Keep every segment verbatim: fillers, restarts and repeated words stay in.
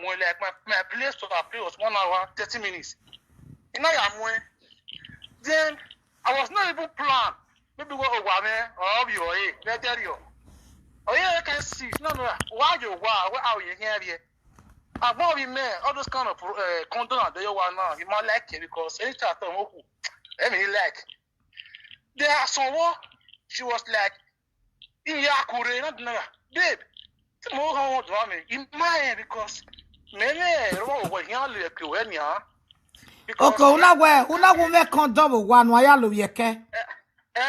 muẹn, like, my, my place to her place was one hour, thirty minutes. I na ya muẹn. Then I was not even plan. Maybe what owa mwẹ, or be oye, let tell you. Oh yeah, I can see. No, no, why you wa, where are you here? I won't be man. All those kind of uh, condom and they wa now. You might like it because anytime I tell you, let me like. There are some what she was like, in ya kure, not now, babe. Tí mo kàn wọ́n dùn mí, in my head because many wọ́n wọ̀ yẹn lè pè wẹ́ ni à. Because Okay, una wẹ, una wẹ mẹ condom wa nu aya lo yẹ kẹ. Eh,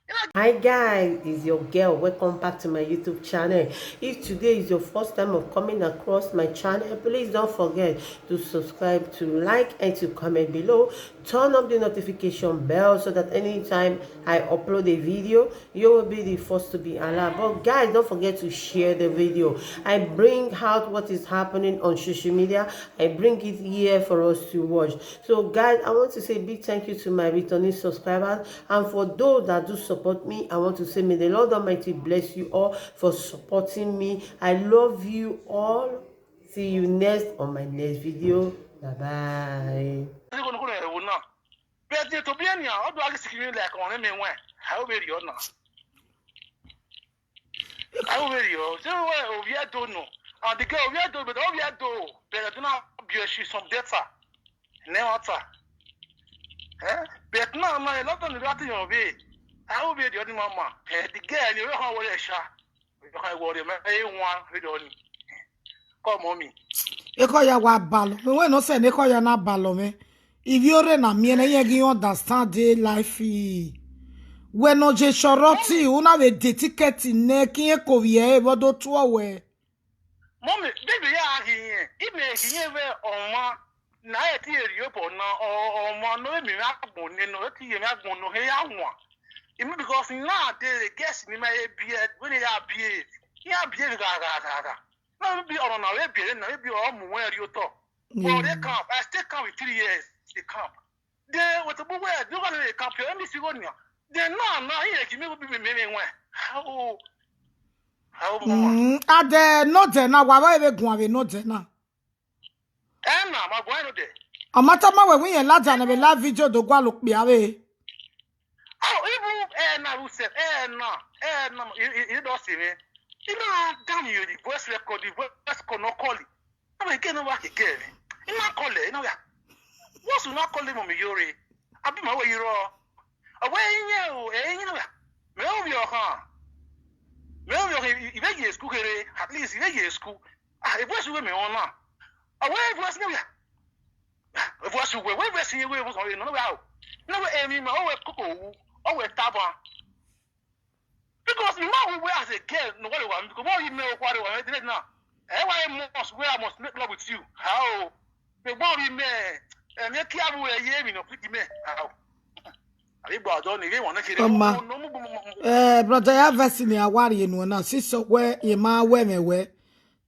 you know, Hi guys, it's your girl. Welcome back to my YouTube channel. If today is your first time of coming across my channel, please don't forget to subscribe, to like, and to comment below. Turn on the notification bell so that anytime I upload a video, you will be the first to be alerted. But guys, don't forget to share the video. I bring out what is happening on social media. I bring it here for us to watch. So guys, I want to say a big thank you to my returning subscribers. And for those that do support me, I want to say may the Lord Almighty bless you all for supporting me. I love you all. See you next on my next video. Bye bye. Ẹni kò ní kò ní ẹ̀wò náà. Bẹ́ẹ̀ di ètò bí ènìyàn, ọdún àgẹ́sì kìíní ilẹ̀ ẹ̀kọ́ ọ̀rẹ́ mi wẹ̀. Àwọn obìnrin yọ̀ náà. Àwọn obìnrin yọ̀. Ṣé wọ́n òbí ẹ̀ dùn nù? And the girl òbí ẹ̀ dùn, but òbí ẹ̀ dùn. Bẹ̀rẹ̀ dùn náà bí ẹ ṣe some data. Never ta. Eh? But now, now, a lot of the Latin of it. Àwọn obìnrin yọ̀ ni mama. Eh, the girl ni ọ̀rẹ́ kan wọlé ẹ̀ṣá. Ọ̀rẹ́ kan wọlé mẹ́, ẹ wọn, ẹ dọ̀ ni. Come on me. Ekọ ya wa balọ. Me wẹ no sẹ ne ekọ ya na balọ mẹ. Ivbi ore na miẹn ne yẹn ghi understand the life. Wẹ nọ je shọrọ ti, una vbe de ticket nẹ, kiẹn ko vbiẹ ẹre vbe ọ do tuọ wẹ. Mummy, baby ya ghi yẹn, imẹ ghi yẹn vbe ọmwa na ẹ ti rhie obọ na, ọ- ọmwa ne ọ vbe miẹn mwẹ agbọn nẹ, ne ọ ti ye mwẹ agbọn ne ọ he ya wan. Imẹ because nowadays, girls ni ma he biẹ, wẹ ne ya biẹ, ya biẹ gha gha gha gha. Na bi ọmọ na vbe biẹ na, vbe biẹ ọ mu wẹ rhie otọ. But they camp, I stay camp with three years, they camp. Then what the boy wear, do what they camp here, let me see what now. Then now, now he give me be me me wẹ. How? How? Mm, ade no de na, wa wa ebe guan vbe no de na. Eh, na, ma guan no de. Amata ma wẹ wi yẹn lada ne vbe live video do gua lo kpia vbe. Oh, even eh na ru se, eh na, eh na, you, you, you don't see me. You know, damn you, the voice record, the voice call, no call it. Na vbe ke ne wa ke ke vbe. I na call e, I na ya. What's you not calling mommy yore? Abi ma we yiro. Awe yin o, e yin na ya. Me o bi o khan. Me o bi o khan, i be ye school kere, at least i be ye school. Ah, e voice we me on na. Awe e voice na ya. E voice we, we voice ye we voice na ya. Na we emi ma o we koko wu, o we taba. Because you know we as a girl, no worry wa, because what you may worry wa, na. Eh, why must where I must make love with you? How? The boy we may, and you care who ye me no pick me. How? Abi gba ọdọ ni, wan na kere. Ọma. No, no, no, no, no. Eh, brother, ya verse ni a worry enu na. Si so we ye ma we me we.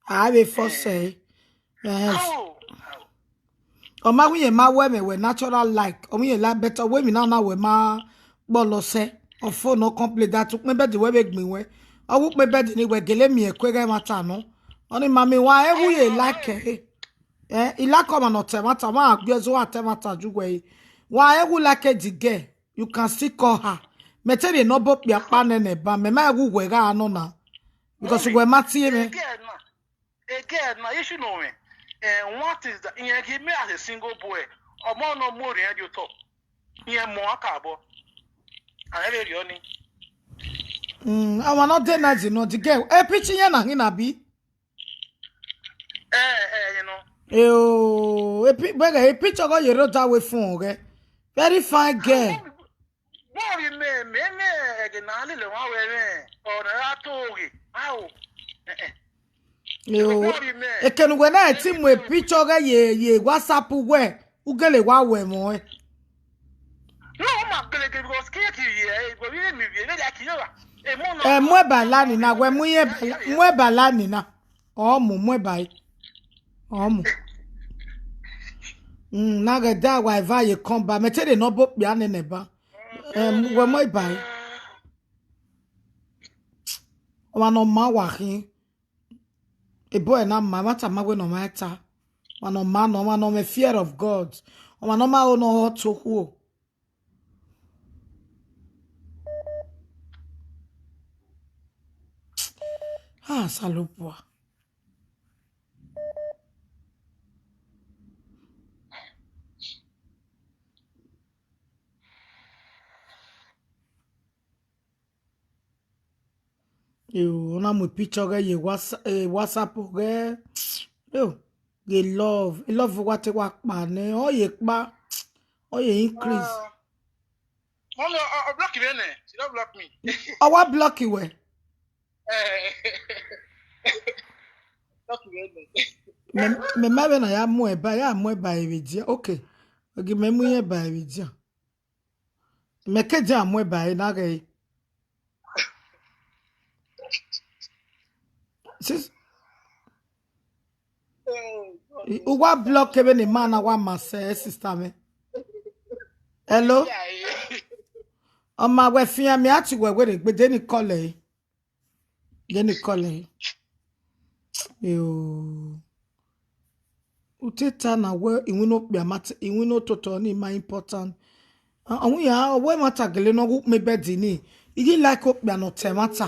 A vbe force e. Yes. How? How? Ọ ma wẹ irẹn ma wẹ mwẹ wẹ natural like, ọ wẹ irẹn la better, wẹ emwi na na wẹ ma kpọlọ sẹ, ọ fo ne ọ complete that, ukpẹ bed wẹ vbe gbin wẹ, ọ wẹ ukpẹ bed ni wẹ gele miẹn ẹko ẹghẹ ẹmwata nọ. Ọni ma miẹn wa, ẹ wu ye like ẹre. Eh, I like ọmwa ne ọ ta ẹmwata, wa gbe ẹzọ wa ta ẹmwata ju wẹ re. Wa ẹ wu like the girl, you can still call her. Mẹ te rhie ne ọ bọ okpia kpa nẹ nẹ ba, mẹ ma ẹ wu wẹ gha nọ na. Because wẹ ma tie mwẹ. Again, na, issue no mwẹ. Eh, one thing is that, irẹn ghi me as a single boy, ọmọ nọ mu orhiẹn rhie otọ. Irẹn mọ akabọ. Ẹmwẹ vbe rriọ ni. Mm, ọmwa nọ de nice nọ, the girl. E picture yẹn na hin na bi? Eh, eh, you know. Eo, e pi-, bẹghe, e picture ọghe ye rre da we fun ọghẹ. Very fine girl. Bọrọ imẹ, mẹ, mẹ, ẹghẹ ne a lele ọmwa wẹ mwẹ, ọ na ra to ghe. Ao. Eh, eh. Yo, bọrọ imẹ. Ekene uwẹ na ti mu e picture ọghe ye, ye WhatsApp wẹ, u gele wa wẹ ẹmwẹ ọnrẹn. No, ọ ma gele gele, because ke ki ye, eh, because we me we, we like you. Eh, mo na. Eh, mu eba la ni na, wẹ mu ye eba la, mu eba la ni na. Ọ mu, mu eba. Ọ mu. Mm, na ghe da wa eva ye kọn ba, mẹ te de ne ọ bọ okpia nene ba. Em, wẹ mu eba. Ọmwa ne ọ ma wa khin. Ebo ẹre na ma, ẹmwata ma wẹ ne ọ ma ta. Ọmwa ne ọ ma nọ, ọmwa ne ọ mwẹ fear of God. Ọmwa ne ọ ma ho ne ọ hot okhuo. Ah, Osanobua. Yo, ọ na mu picture ọghẹ ye Whats-, eh, WhatsApp ọghẹ. Yo, ghe love, love wa te wa kpa nẹ, ọ ye kpa, ọ ye increase. Mommy, I, I block you, innit? She don't block me. Ọ wa block wẹ? Eh, block you, innit? Mẹ, mẹ ma vbe na ya mu ẹba, ya mu ẹba ẹre dia. Okay. Ogi mẹ mu iyan ẹba ẹre dia. Mẹ ke dia mu ẹba ẹre na ghẹ. Sis-, u wa block vbene ima na wa ma sẹ, sister mẹ. Hello? Ọ ma wẹ fian mi, a ti wẹ were gbe, de ni call ẹre. De ni call ẹre. Yo. U te ta na wẹ iwinna okpia ma te, iwinna ototọ ni ma important. A, ọ wẹ iran, ọ wẹ ẹmwata gele ne ọ ghẹ ukpọn bed ni. I ghi like okpia ne ọ ta ẹmwata.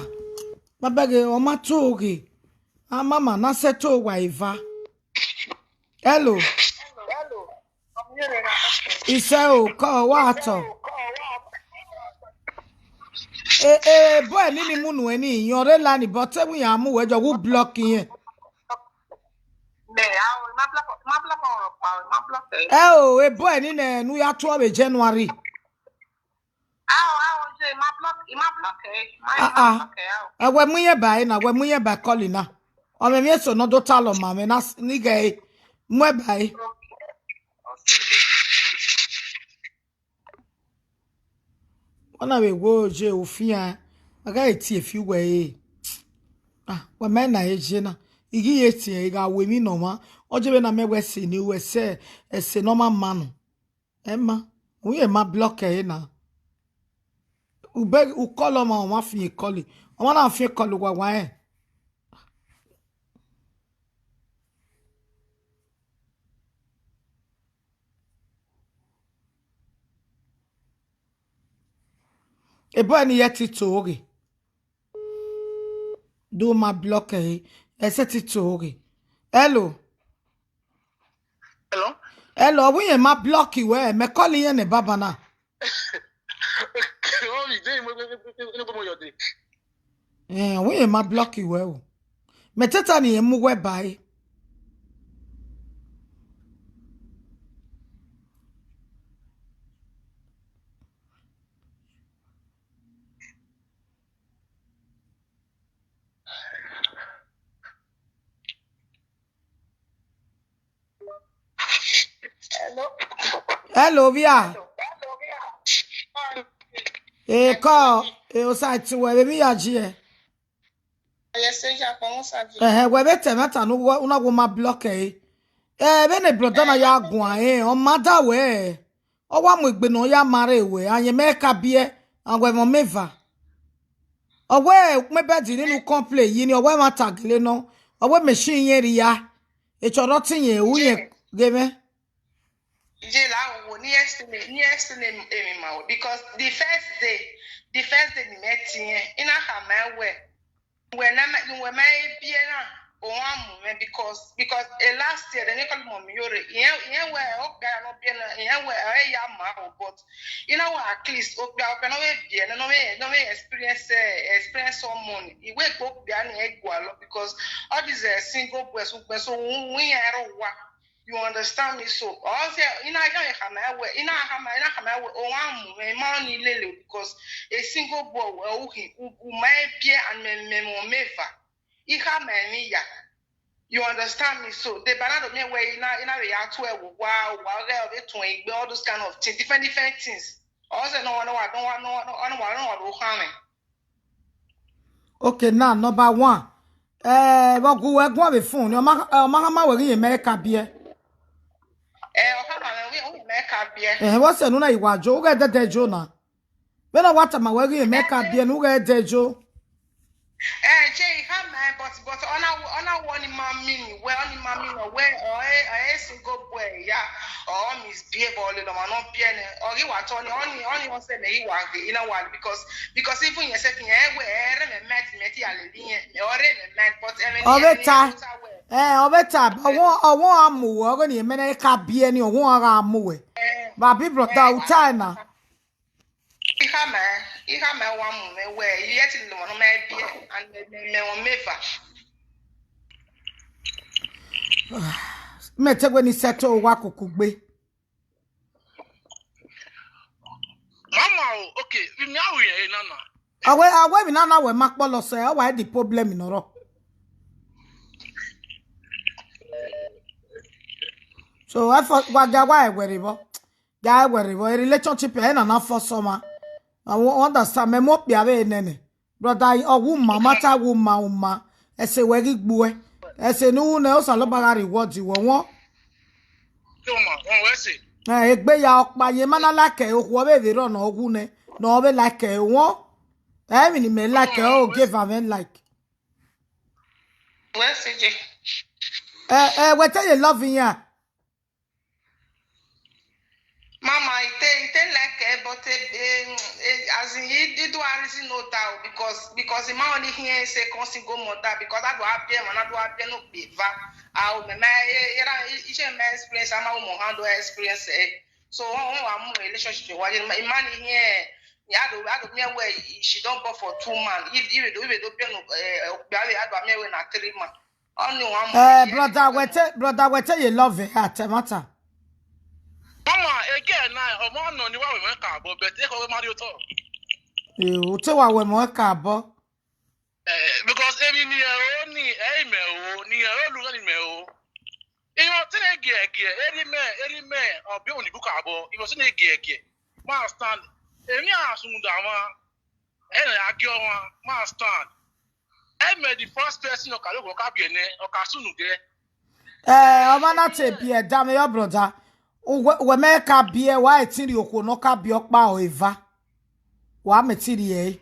Ma bẹghe, ọ ma to ghe. A mama na sẹ to wa eva. Hello. Isẹ o, kọ wa tọ. E, e, boy ni ni mu nuẹn ni, iyọn rre la ni, but te wẹ iran mu wẹ jọ, who block irẹn? Mẹ, a o, ma block, ma block ọrọ kpa, ma block ẹ. Ẹ o, e boy ni nẹ, ne u ya tuẹ vbe January. A o, a o, je, ma block, ma block ẹ, ma, Ah, ma ah. block ẹ, a o. Ẹ, wẹ mu iyan ba ẹre na, wẹ mu iyan ba call na. Ọ mwẹ emwi eso ne ọ do talọ ma mwẹ na s-, ni ghẹ ẹre. Mu ẹba ẹre. Okay. Okay. Wẹ na vbe wẹ oje ofian, a gha tie fi uwẹ ẹre. Ah, wẹ ma na eje na. I ghi ye tie, I gha wẹ emwi ne ọ mwa. Ọ je vbe na mẹ wẹ ẹse ni, wẹ ẹse, ẹse ne ọ ma ma nọ. Ẹ ma, u ye ma block ẹre na. U beg, u call ọmwa, ọmwa fian call. Ọmwa na fian call uwa wa rẹn. Ebo ẹni ye ti to ghe. Do ma block ẹre, ẹsẹ ti to ghe. Hello. Hello? Hello, ọ wẹ iran ma block wẹ, mẹ call iran nẹ baba na. Mommy, de mo, mo, mo, mo, mo, mo, your day. Eh, ọ wẹ iran ma block wẹ o. Mẹ te ta ne irẹn mu wẹ ba ẹre. Hello. Hello, via. Hello. Hello, via. Eh, call. Eh, Osa ti wẹ, vbe mi ya ji ẹ. Yes, sir, ya kọ, Osa ji. Eh, wẹ vbe te mẹ ta nu, una wo ma block ẹ. Eh, vbene brother na ya guan, eh, ọ ma da wẹ. Ọ wa mu egbe ne ọ ya ma rre wẹ, ayẹn mẹ ka biẹ, a wẹ ẹmwẹ ọmọ eva. Ọ wẹ ukpọn bed ni ne u complain yi ni, ọ wẹ ẹmwata gele nọ, ọ wẹ machine yẹn rhia, echọrọ te iyẹn, u yẹn ghe mwẹ. Iye la wo ni estimate, ni estimate emwi ma o, because the first day, the first day ni mẹ tie, I na khama wẹ, wẹ na ma, wẹ ma e biẹ na, ọmwa mu mwẹ, because, because, eh, last year, then they call me Yore. Iran, iran wẹ okpia nọ biẹ na, iran wẹ, eh, ya ma o, but, you know what, at least, okpia, okpia nọ vbe biẹ na, nọ vbe, nọ vbe experience, eh, experience some money. Iwe gbe okpia ni e gualọ, because all these, eh, single boys, ukpẹ so, we, we are wa. You understand me? So, ọ sẹ, I na ya khama wẹ, I na khama, I na khama wẹ, ọmwa mu mwẹ, ma ni lele, because a single boy wẹ u khin, u, u ma e biẹ and mẹ, mẹ, mẹ, mẹ eva. I khama emwi ya. You understand me? So, the banana do me where I na, I na vbe ya tuẹ wo wa, wa ghe ọ vbe tuẹn igbe, all those kind of things, different, different things. Ọ sẹ ne ọ wa, ne ọ wa, ne ọ wa, ne ọ wa, ne ọ wa, ne ọ wa do khama. Okay, now, number one. Eh, vbe ọ gu wẹ guan vbe phone, ọ ma, ọ ma khama wẹ ghi ye mẹ ka biẹ. Eh, ọ khama wẹ ghi ye mẹ ka biẹ. Eh, vbọ sẹ ne u na i wa jo, u ghẹ dẹdẹ jo na. Vbene ọ wa tama wẹ ghi ye mẹ ka biẹ, ne u ghẹ dẹ jo. Eh, Jay, how man, but but ọ na ọ na wọ ni ma mean wẹ, ọ ni ma mean wẹ ọ e ọ e single boy ya, ọ misbehave, ọ lele ọmwa ne ọ biẹ nẹ, ọ ghi wa tọ ni, ọ ni ọ ni ọ sẹ mẹ ghi wa ghe, you know why? Because because even yẹn sẹ ki yẹn wẹ ẹ rẹ mẹ mad, mẹ ti ya lele yẹn, mẹ ọ rẹ mẹ mad, but ẹmwẹ Ọ ni vbe ẹmwẹ ni ta, ta wẹ. Eh, ọ vbe ta, but ọwọ ọwọ a mu wẹ, ọ ghe ni mẹ ne ka biẹ ni, ọwọ a gha mu wẹ. Eh, Babi brother, eh, u ta na. Ikhama, ikhama wa mu mwẹ wẹ, I yẹ ti lele ọmwa ne ọ ma biẹ, and mẹ mẹ mẹ wọn meva. Mẹ te wẹ ni settle owa koko gbe. Mama o, okay, vbe mi a ru yẹn nana. Awe awe mi nana wẹ ma kpọlọ sẹ, ọ wa the problem nọ rọ. So I for wa ga wa ẹwẹrẹ vbọ. Ga ẹwẹrẹ vbọ, a relationship ẹ na na for summer. I won't understand me mo kpia vbe nene. Brother, ọ wu ma, mata wu ma, u ma. Ẹse wẹ ghi gbuẹ. Ẹse ne u wu nẹ, Osanobua gha reward wẹ wọn. Toma, wọn wẹ ẹse. Eh, egbe ya ọkpa ye ma na like okhuo vbe vbe rọ nọ wu nẹ, nọ vbe like wọn. Emwi ni mẹ like, o give am like. Wẹ ẹse je. Eh, eh, wẹ te ye love yan. Mama, I tell, I tell like eh, but eh, eh, eh, as in, he, he do a reason no doubt because because the man only here say come single mother because I do have them and I do have them no be va. Ah, oh, my, my, eh, eh, eh, eh, my experience, I'm a woman handle experience eh. So one one one relationship, why the man here, yeah, I do I do me where she don't go for two man. If if do if do be no, eh, I do me where na three man. Only one Eh, man. Brother, we te, brother, we te ye love her at matter. Mama, again, now, ọmọ nọ ni wa wẹ mọ ka bọ, but e kọ wẹ ma rhie otọ. Eh, u te wa wẹ mọ ka bọ. Eh, because emi ni ẹ o ni, ẹ i mẹ o, ni ẹ o lu ni mẹ o. Iwọ te ne gie gie, eri mẹ, eri mẹ, ọ bi oni bu ka bọ, iwọ te ne gie gie. Ma stand. Emi a sun da ma. Ẹ na ya gie ọmwa, ma stand. Ẹ mẹ the first person ọ ka logho ọ ka biẹ nẹ, ọ ka sunu dẹ. Eh, ọmọ na te biẹ, dame your brother. Uwẹ uwẹ mẹ ka biẹ, wa ẹtin rhie okhuo ne ọ ka biẹ ọkpa ọ eva. Wa mẹ ti rhie ẹre.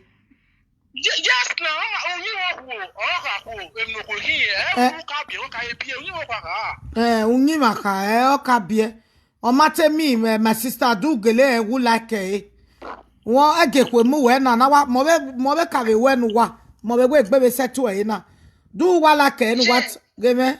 Ye- Yes, na ọma onye wo khuo, ọ gha khuo, emwi okhuo khin ye, ẹ Eh. Wu ka biẹ, ọ ka ye biẹ, onye wo khuo gha. Eh, uyinmwẹ kha, eh, ọ ka biẹ. Ọ ma te me, eh, my sister, do gele, eh, who like, eh. Wọn ẹgẹ khuemu wẹ na, na wa, mọ vbe, mọ vbe ka vbe wẹ ne uwa, mọ vbe wẹ egbe vbe settle ẹre na. Do uwa like, eh, ne uwa Jay. T-, ghe mwẹ.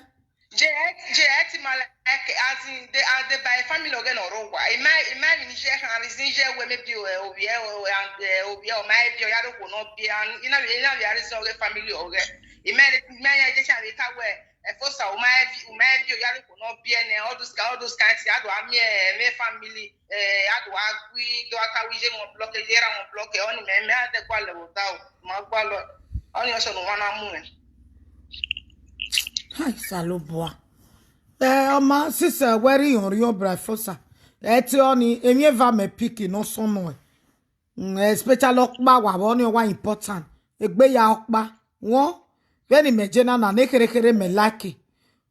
Jay, Jay, ẹ ti ma like, as in, they are, they by family ọghe nọ rre owa. I ma, I ma even hear khan reason ye wẹ maybe, eh, ovbi ẹ, o, and, eh, ovbi ẹ, ọ ma biẹ, ọ ya rre okhuo ne ọ biẹ, and I na, I na vbe reason ọghe family ọghe. I ma, I ma ya je cha vbe ta wẹ, Efosa, u ma bi, u ma bi, ọ ya rre okhuo ne ọ biẹ nẹ, all those, all those kind things, a do a miẹn, eh, family, eh, a do a gui, do a ta wẹ iye wọn block, iye ra wọn block, ọni mẹ, mẹ a dẹ gualọ vbe ọta o, ma gualọ, ọni ọsọ ne uwa na mu mwẹ. Hai, Osanobua. Eh, ọma, sisẹ, wẹ rri irẹn orhiọn, bra Efosa. Ẹ te ọni, emwi eva mẹ pick ne ọ sọnnọ ẹ. Mm, especially ọkpa wa vbe ọni ọ wa important. Egbe ya ọkpa. Wọn, vbene imẹ je na na, ne kherhe kherhe mẹ like.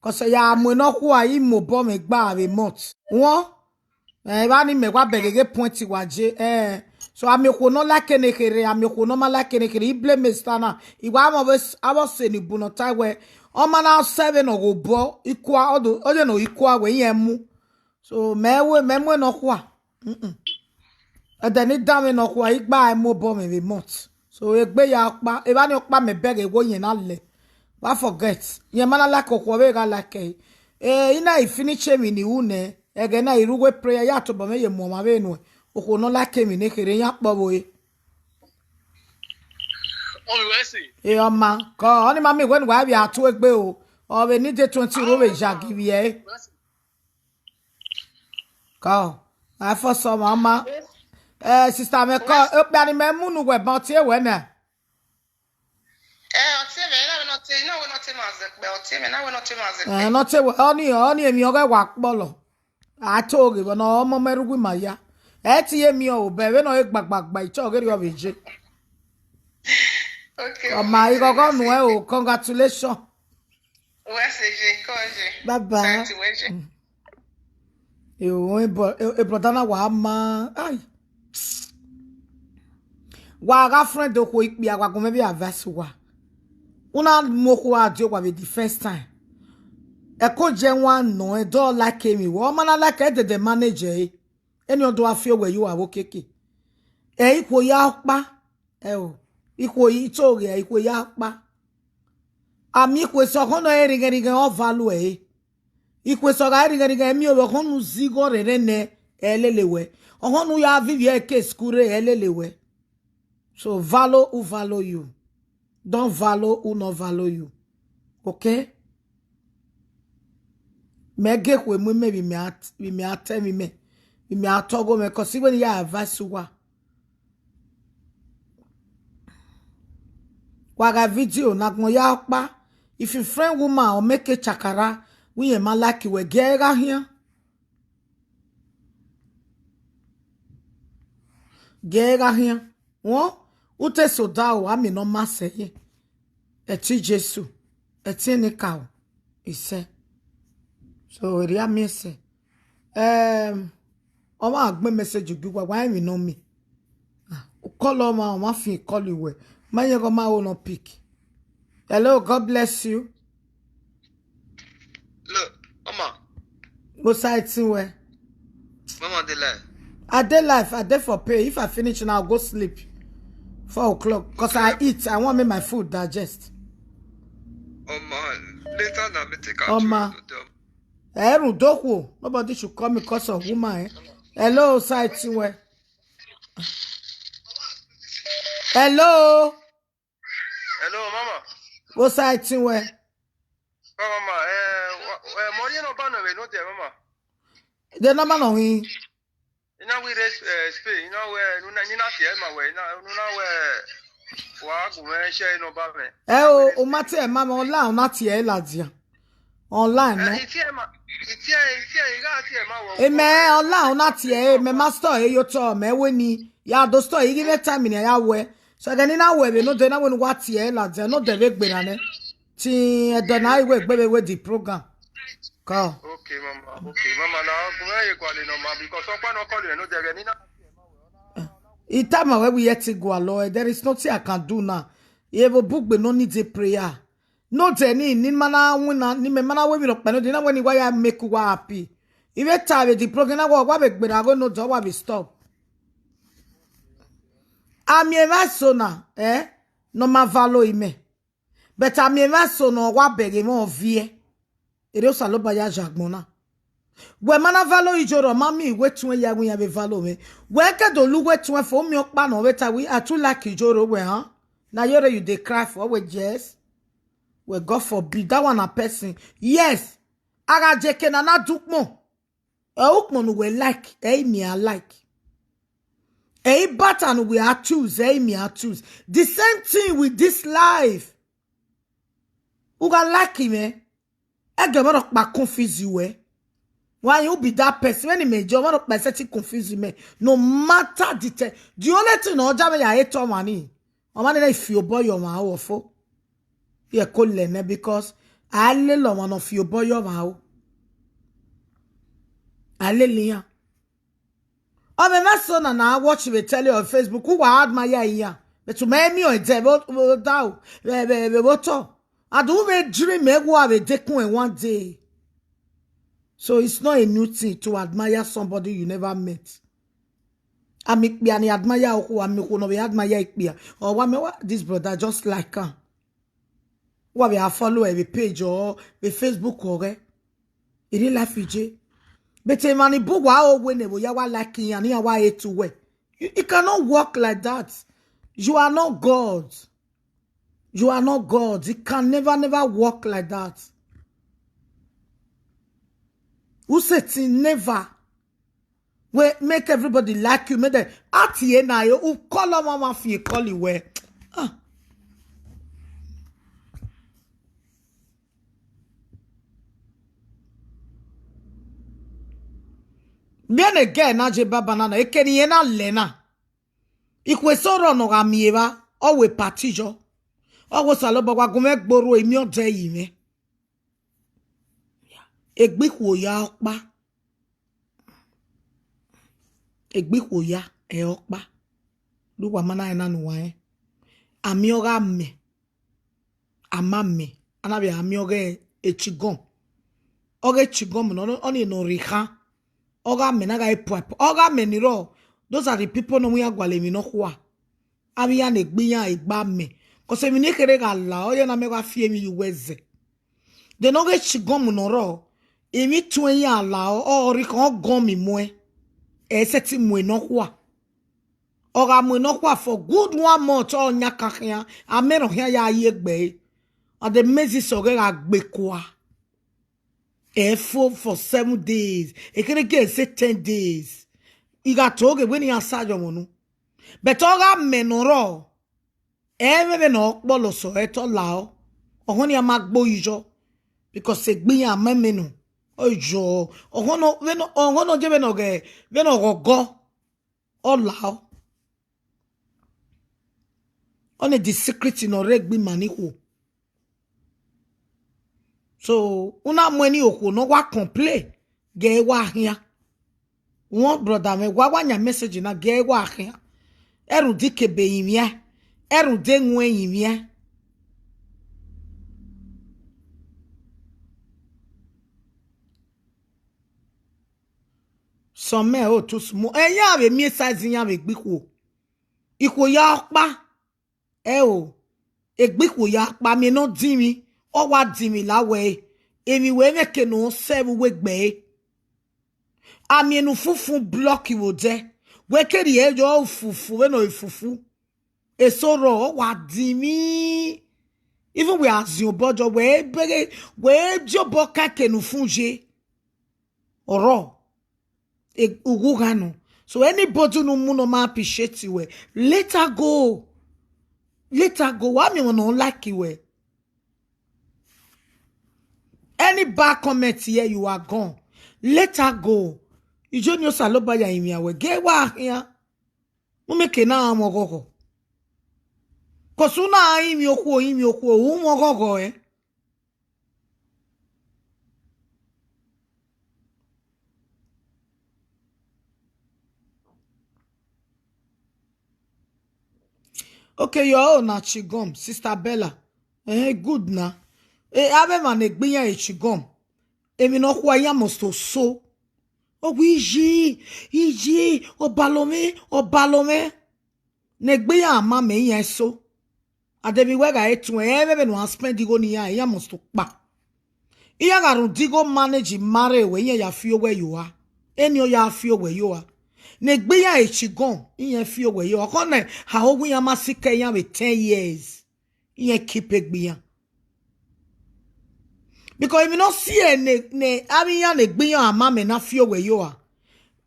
Cause ya mu enọ khua, I mu obọ mwẹ gba vbe month. Wọn, eh, evba ni mẹ wa bẹghe ghe point wa je, eh. So, a miẹn okhuo ne ọ like ne kherhe, a miẹn okhuo ne ọ ma like ne kherhe. I blame Mister na. I wa mwẹ avbe s-, avbe ọse ni bu ne ọ ta wẹ, ọ ma na sẹ vbene ọ ghe obọ, I kua, ọ do, ọ ye ne I kua wẹ, irẹn mu. So, mẹ wẹ, mẹ mu enọ khua. Mm-mm. Ẹdẹ ne I danmwẹ nọ khua, I gba mu obọ mwẹ vbe month. So, egbe ya ọkpa, evba ni ọkpa mẹ bẹghe wo yẹn na lẹ. Wa forget. Yẹn ma na like okhuo vbe gha like ẹre. Eh, I na i finish emwi ni ru nẹ, ẹghẹ na I ru uwu prayer, ya tobọ mwẹ ye mu ọmwa vbe nuẹn. Okhuo ne ọ like emwi ne kherhe, iran kpọ vbe ore. Ọ vbe wẹ ẹse. E ọma, kọ, ọni ma miẹn wẹ ne uwa vbe a tu egbe o. Ọ vbe ni de twenty ro vbe ya gi vbiẹ ẹre. Kọ, a fọ sọ ọmwa ọma. Eh, sister mẹ kọ, okpia ni mẹ mu unu wẹ ban tie wẹ nẹ. Eh, ọ tie mẹ, na wẹ nọ tie, na wẹ nọ tie ma zẹ kpẹ, ọ tie mẹ, na wẹ nọ tie ma zẹ kpẹ. Eh, nọ tie wẹ, ọni, ọni emwi ọghẹ wa kpọlọ. A to ghe vbọ nọ, ọmọ mẹ rugbu ma ya. Ẹ ti ye mi ọ, obẹ vbe nọ e gbagbagba, ichọ ghe rriọ vbe je. Okay, ọma okay, ighọghọ okay. Nu ẹ o, congratulations. Wẹ se je, kọ je. Bye bye. Santi wẹ je. Mm. Yo, e bro-, e, e brother na wa ma. Ai. Wa gha friend okhuo ikpia, wa gu mẹ vbe advice wa. U na mu okhuo a die owa vbe the first time. Ẹko jẹ wan nọ ẹdọ like emwi wẹ, ọ ma na like ẹdẹdẹ manage ẹre. Eni ọ do a fi owẹ ye uwa vbe okiekie. Ẹ ikhuo ya ọkpa. Ẹ o, ikhuo i to ghe ikhuo ya ọkpa. A miẹn ikhuo sẹ ọghọn nọ ẹre rhighẹnrhighẹn ọ value ẹre. Ikhuo sẹ ọgha rhighẹnrhighẹn miẹn ovbi ọghọn ne u zigho rere nẹ, ẹ lele wẹ. Ọghọn ne u ya vivi ẹre ke school rre, ẹ lele wẹ. So value who value you. Don't value who not value you. Okay? Mẹ gie ekhue mu imẹ vbe imẹ a t-, vbe imẹ a ta ẹmwẹ imẹ, vbe imẹ a ta ọghe mwẹ, cause iwẹ ne I ya advice uwa. Wa gha video ne agbọn ya ọkpa. If you friend woman or make a chakara, wẹ irẹn ma like wẹ, gie ẹre gha khian. Gie ẹre gha khian. Wọn, u te so da o, a miẹn ne ọ ma sẹ ye. Ẹtin Jesu, ẹtin enikaro, isẹ. So, erriọ a miẹn sẹ. Em, ọ ma gbe message gie uwa, wa rẹn emwi ne ọ miẹn. Ah, u call ọmwa, ọ ma fian call wẹ. Ma yẹn ghe ọ ma ho ne ọ pick. Hello, God bless you. Look, mama. Go side thing where. Mama dey live. I dey live, I dey for pay. If I finish now, I'll go sleep. Four o'clock, 'cause I eat. I want make my food digest. Oh man, later now, me take out. Oh, ma. Erun dokhuo, nobody should call me 'cause of woman, eh? Hello, side thing where. Hello. Hello, mama. Go side thing where. Mama, eh, wa-, eh, mo ri number nọ vbe node, mama. The number nọ hin. Ina wi re, eh, Spain, ina wẹ, nuna, ina tie ma wẹ, ina, nuna wẹ, wa gu mwẹ share number mwẹ. Ẹ o, u ma tie ma mwẹ, online u na tie ladian. Online, eh, no? I tie ma, i tie, i tie, i gha tie ma wẹ. Emẹ online u na tie, emẹ master e yo tọ, mẹ wẹ ni, ya do store, i ghi vbe time ni ya wẹ. So ẹghẹ ne I na wẹ vbe node na, wẹ ne uwa tie ladian, node vbe gberra nẹ. Till ẹdẹ na, I wẹ gbe vbe wẹ the program. Ka. Okay, mama. Okay, mama, na gu mwẹ ye gualọ nọ ma, because ọkpa nọ call you, node ẹghẹ ne I na. I tama wẹ wẹ I te gualọ, eh, there is nothing I can do now. Ye vbe obugbe no need a prayer. Node ni, ni ma na winna, ni mẹ ma na wẹ emwi rhọkpa node, na wẹ ne I wa ya make uwa happy. I vbe ta vbe the program na, wa, wa vbe gberra gho node, wa vbe stop. A miẹn emwa eso na, eh, ne ọ ma value imẹ. But a miẹn emwa eso ne ọ wa bẹghe mwẹ ọ viẹ. Erriọ Osanobua ya zẹ agbọn na. Wẹ ma na value Ijoro, ọ ma miẹn iwẹ tuẹn ya wẹ iran vbe value mwẹ. Wẹ ke do lu uwẹ tuẹn fo, u miẹn ọkpa ne ọ vbe ta wẹ, I too like Ijoro wẹ, huh? Na yore you dey cry for, wẹ yes. Wẹ God forbid, that one na person. Yes. A gha je eke na na du ukpọn. Ẹ ukpọn ne uwẹ like, ẹ i miẹn a like. Ẹ i bata ne uwẹ a choose, ẹ i miẹn a choose. The same thing with this life. U gha like mwẹ, ẹghẹ ọmwa rhọkpa confuse wẹ. Why you be that person? Vbene imẹ je, ọmwa rhọkpa sẹtin confuse mẹ. No matter the te-, the only thing ne ọ ja mwẹ ya hate ọmwa ni. Ọmwa ni na fi obọ ye ọmwa aro fo. Ye ko lẹ nẹ, because a lele ọmwa ne ọ fi obọ ye ọmwa aro. A lele iran. Ọ mwẹ na so na na watch vbe tell you on Facebook, uwa admire iran. But u ma miẹn ẹdẹ vbe o-, vbe odaro, vbe, vbe, vbe otọ. And u vbe dream ẹ wa vbe dekun ẹ one day. So it's not a new thing to admire somebody you never met. A miẹn ikpia ni admire okhuo, a miẹn okhuo ne ọ vbe admire ikpia. Ọ wa mẹ wa, this brother just like am. Wa vbe a follow ẹ vbe page or vbe Facebook ọghẹ. I real life ije. But emwa ni bu wa ro wẹ ne vbe ya wa like iran, ne iran wa hate uwẹ. You, it cannot work like that. You are not God. You are not God. It can never, never work like that. U sẹtin never. Wẹ make everybody like you, make them, a tie na yo, u call ọmwa, ọmwa fi call wẹ. Ah. Vbene girl na je baba na na, eke ne irẹn na lẹ na. Ikhuo eso rrọọ ne ọ gha miẹn evba, ọ wẹ party yọ. Ọ wẹ Osanobua wa gu mwẹ gbe orhu imiọnrẹn yi mwẹ. Egbe ikhuo ya ọkpa. Egbe ikhuo ya ẹ ọkpa. Lu uwa ma na rẹn na ne uwa rẹn. A miẹn ọ gha mẹ. a ma mẹ, a na vbe a miẹn ọghe echigọn. Ọghe echigọn mu ne ọ, ọnii ne ọ rre khan. Ọ gha mẹ na gha e pua pua. Ọ gha mẹ ni rrọọ, those are the people ne ọ wẹ iran gualọ emwi nọkhua. Avbe iran ne egbe iran egbe amẹ. Cause emwi ne kherhe gha la, ọ ye na mẹ gha fi emwi ye uwẹ zẹ. Then ọghe echigọn mu ne ọ rrọọ, emwi tuẹn iran la, ọ, ọ rhie khan, ọ gọn mi muẹn. Ẹ i sẹtin mu enọkhua. Ọ gha mu enọkhua for good one month, ọ yan kan khian, amẹ rẹn ọ khian ya ye egbe ẹre. And the mezis ọghẹ gha gbe kua. Ẹ fo for seven days. Ekherhe gie ẹre sẹ ten days. I gha to ghe wẹ ne iran sa yọ mwẹ unu. But ọ gha mẹ ne ọ rrọọ, ẹ i mwẹ vbene ọ kpọlọ sẹ ọre te ọ lao. Ọhọn, iran ma gbe oyi yọ. Because egbe iran ma mẹ nọ. Ọ yọ, ọhọn nọ, vbene, ọhọn nọ je vbene ọ ghẹ, vbene ọ ghọgọ, ọ lao. Ọnii the secret ne ọ rre egbe ima ni khuo. So, u na mu ẹni okhuo ne ọ wa complain, gie ẹre wa khian. One brother mwẹ, wa wa yan message na, gie ẹre wa khian. Ẹ rhunmwuda ikebe ẹrinmwian, ẹ rhunmwuda ewẹn ẹrinmwian. Sọmẹ o tu sumu, ẹ, iran vbe miẹn size iran vbe egbe ikhuo. Ikhuo ya ọkpa, ẹ o, egbe ikhuo ya ọkpa, miẹn ne ọ dinmwi, ọ wa dinmwi la wẹ, emwi wẹ mwẹ ke ne ọ sẹ vbe uwu egbe ẹre. A miẹn ne ufunfun block vbe odẹ, wẹ ke rhie yọ ufufu vbene ọ fufu. Eso rrọọ, ọ wa dinmwi. Even wẹ a ziẹn obọ jọ, wẹ bẹghe, wẹ die obọ kan ke ne ufun ye. Ọrọ, e, uwu gha nọ. So anybody ne u mu ne ọ ma appreciate wẹ, let her go. Let her go. Wa miẹn ọmọ ne ọ like wẹ. Any bad comment here, you are gone. Let her go. Ijo ni Osanobua ya rinmwian wẹ, gie wa khian. U miẹn ke na mwẹ ọghọghọ. Cause u na rinmwian okhuo, rinmwian okhuo, u mwẹ ọghọghọ, eh? Okay, your own na chigom, Sister Bella. Eh, good na. Eh, avbe emwa ne egbe iran e chigom. Emwi ne ọ khua iran must to so. Ọ wẹ iye, iye, ọbalọ mwẹ, ọbalọ mwẹ. Ne egbe iran ma mẹ iran eso. Ademwi wẹ gha re tuẹn, ẹ i mwẹ vbene uwa spend igho ne iran, iran must to kpa. Iran gha rhunmwuda igho manage ma rre wẹ, iran ya fi owẹ ye ua. Eni ọ ya fi owẹ ye ua. Ne egbe iran e chigom, iran fi owẹ ye ua. Ọkhọ nẹ, a ho wẹ iran ma sikẹ iran vbe ten years. Iran keep egbe iran. Because emwi ne ọ si ẹre ne, ne avbe iran ne egbe iran a ma mẹ na fi owẹ ye ua.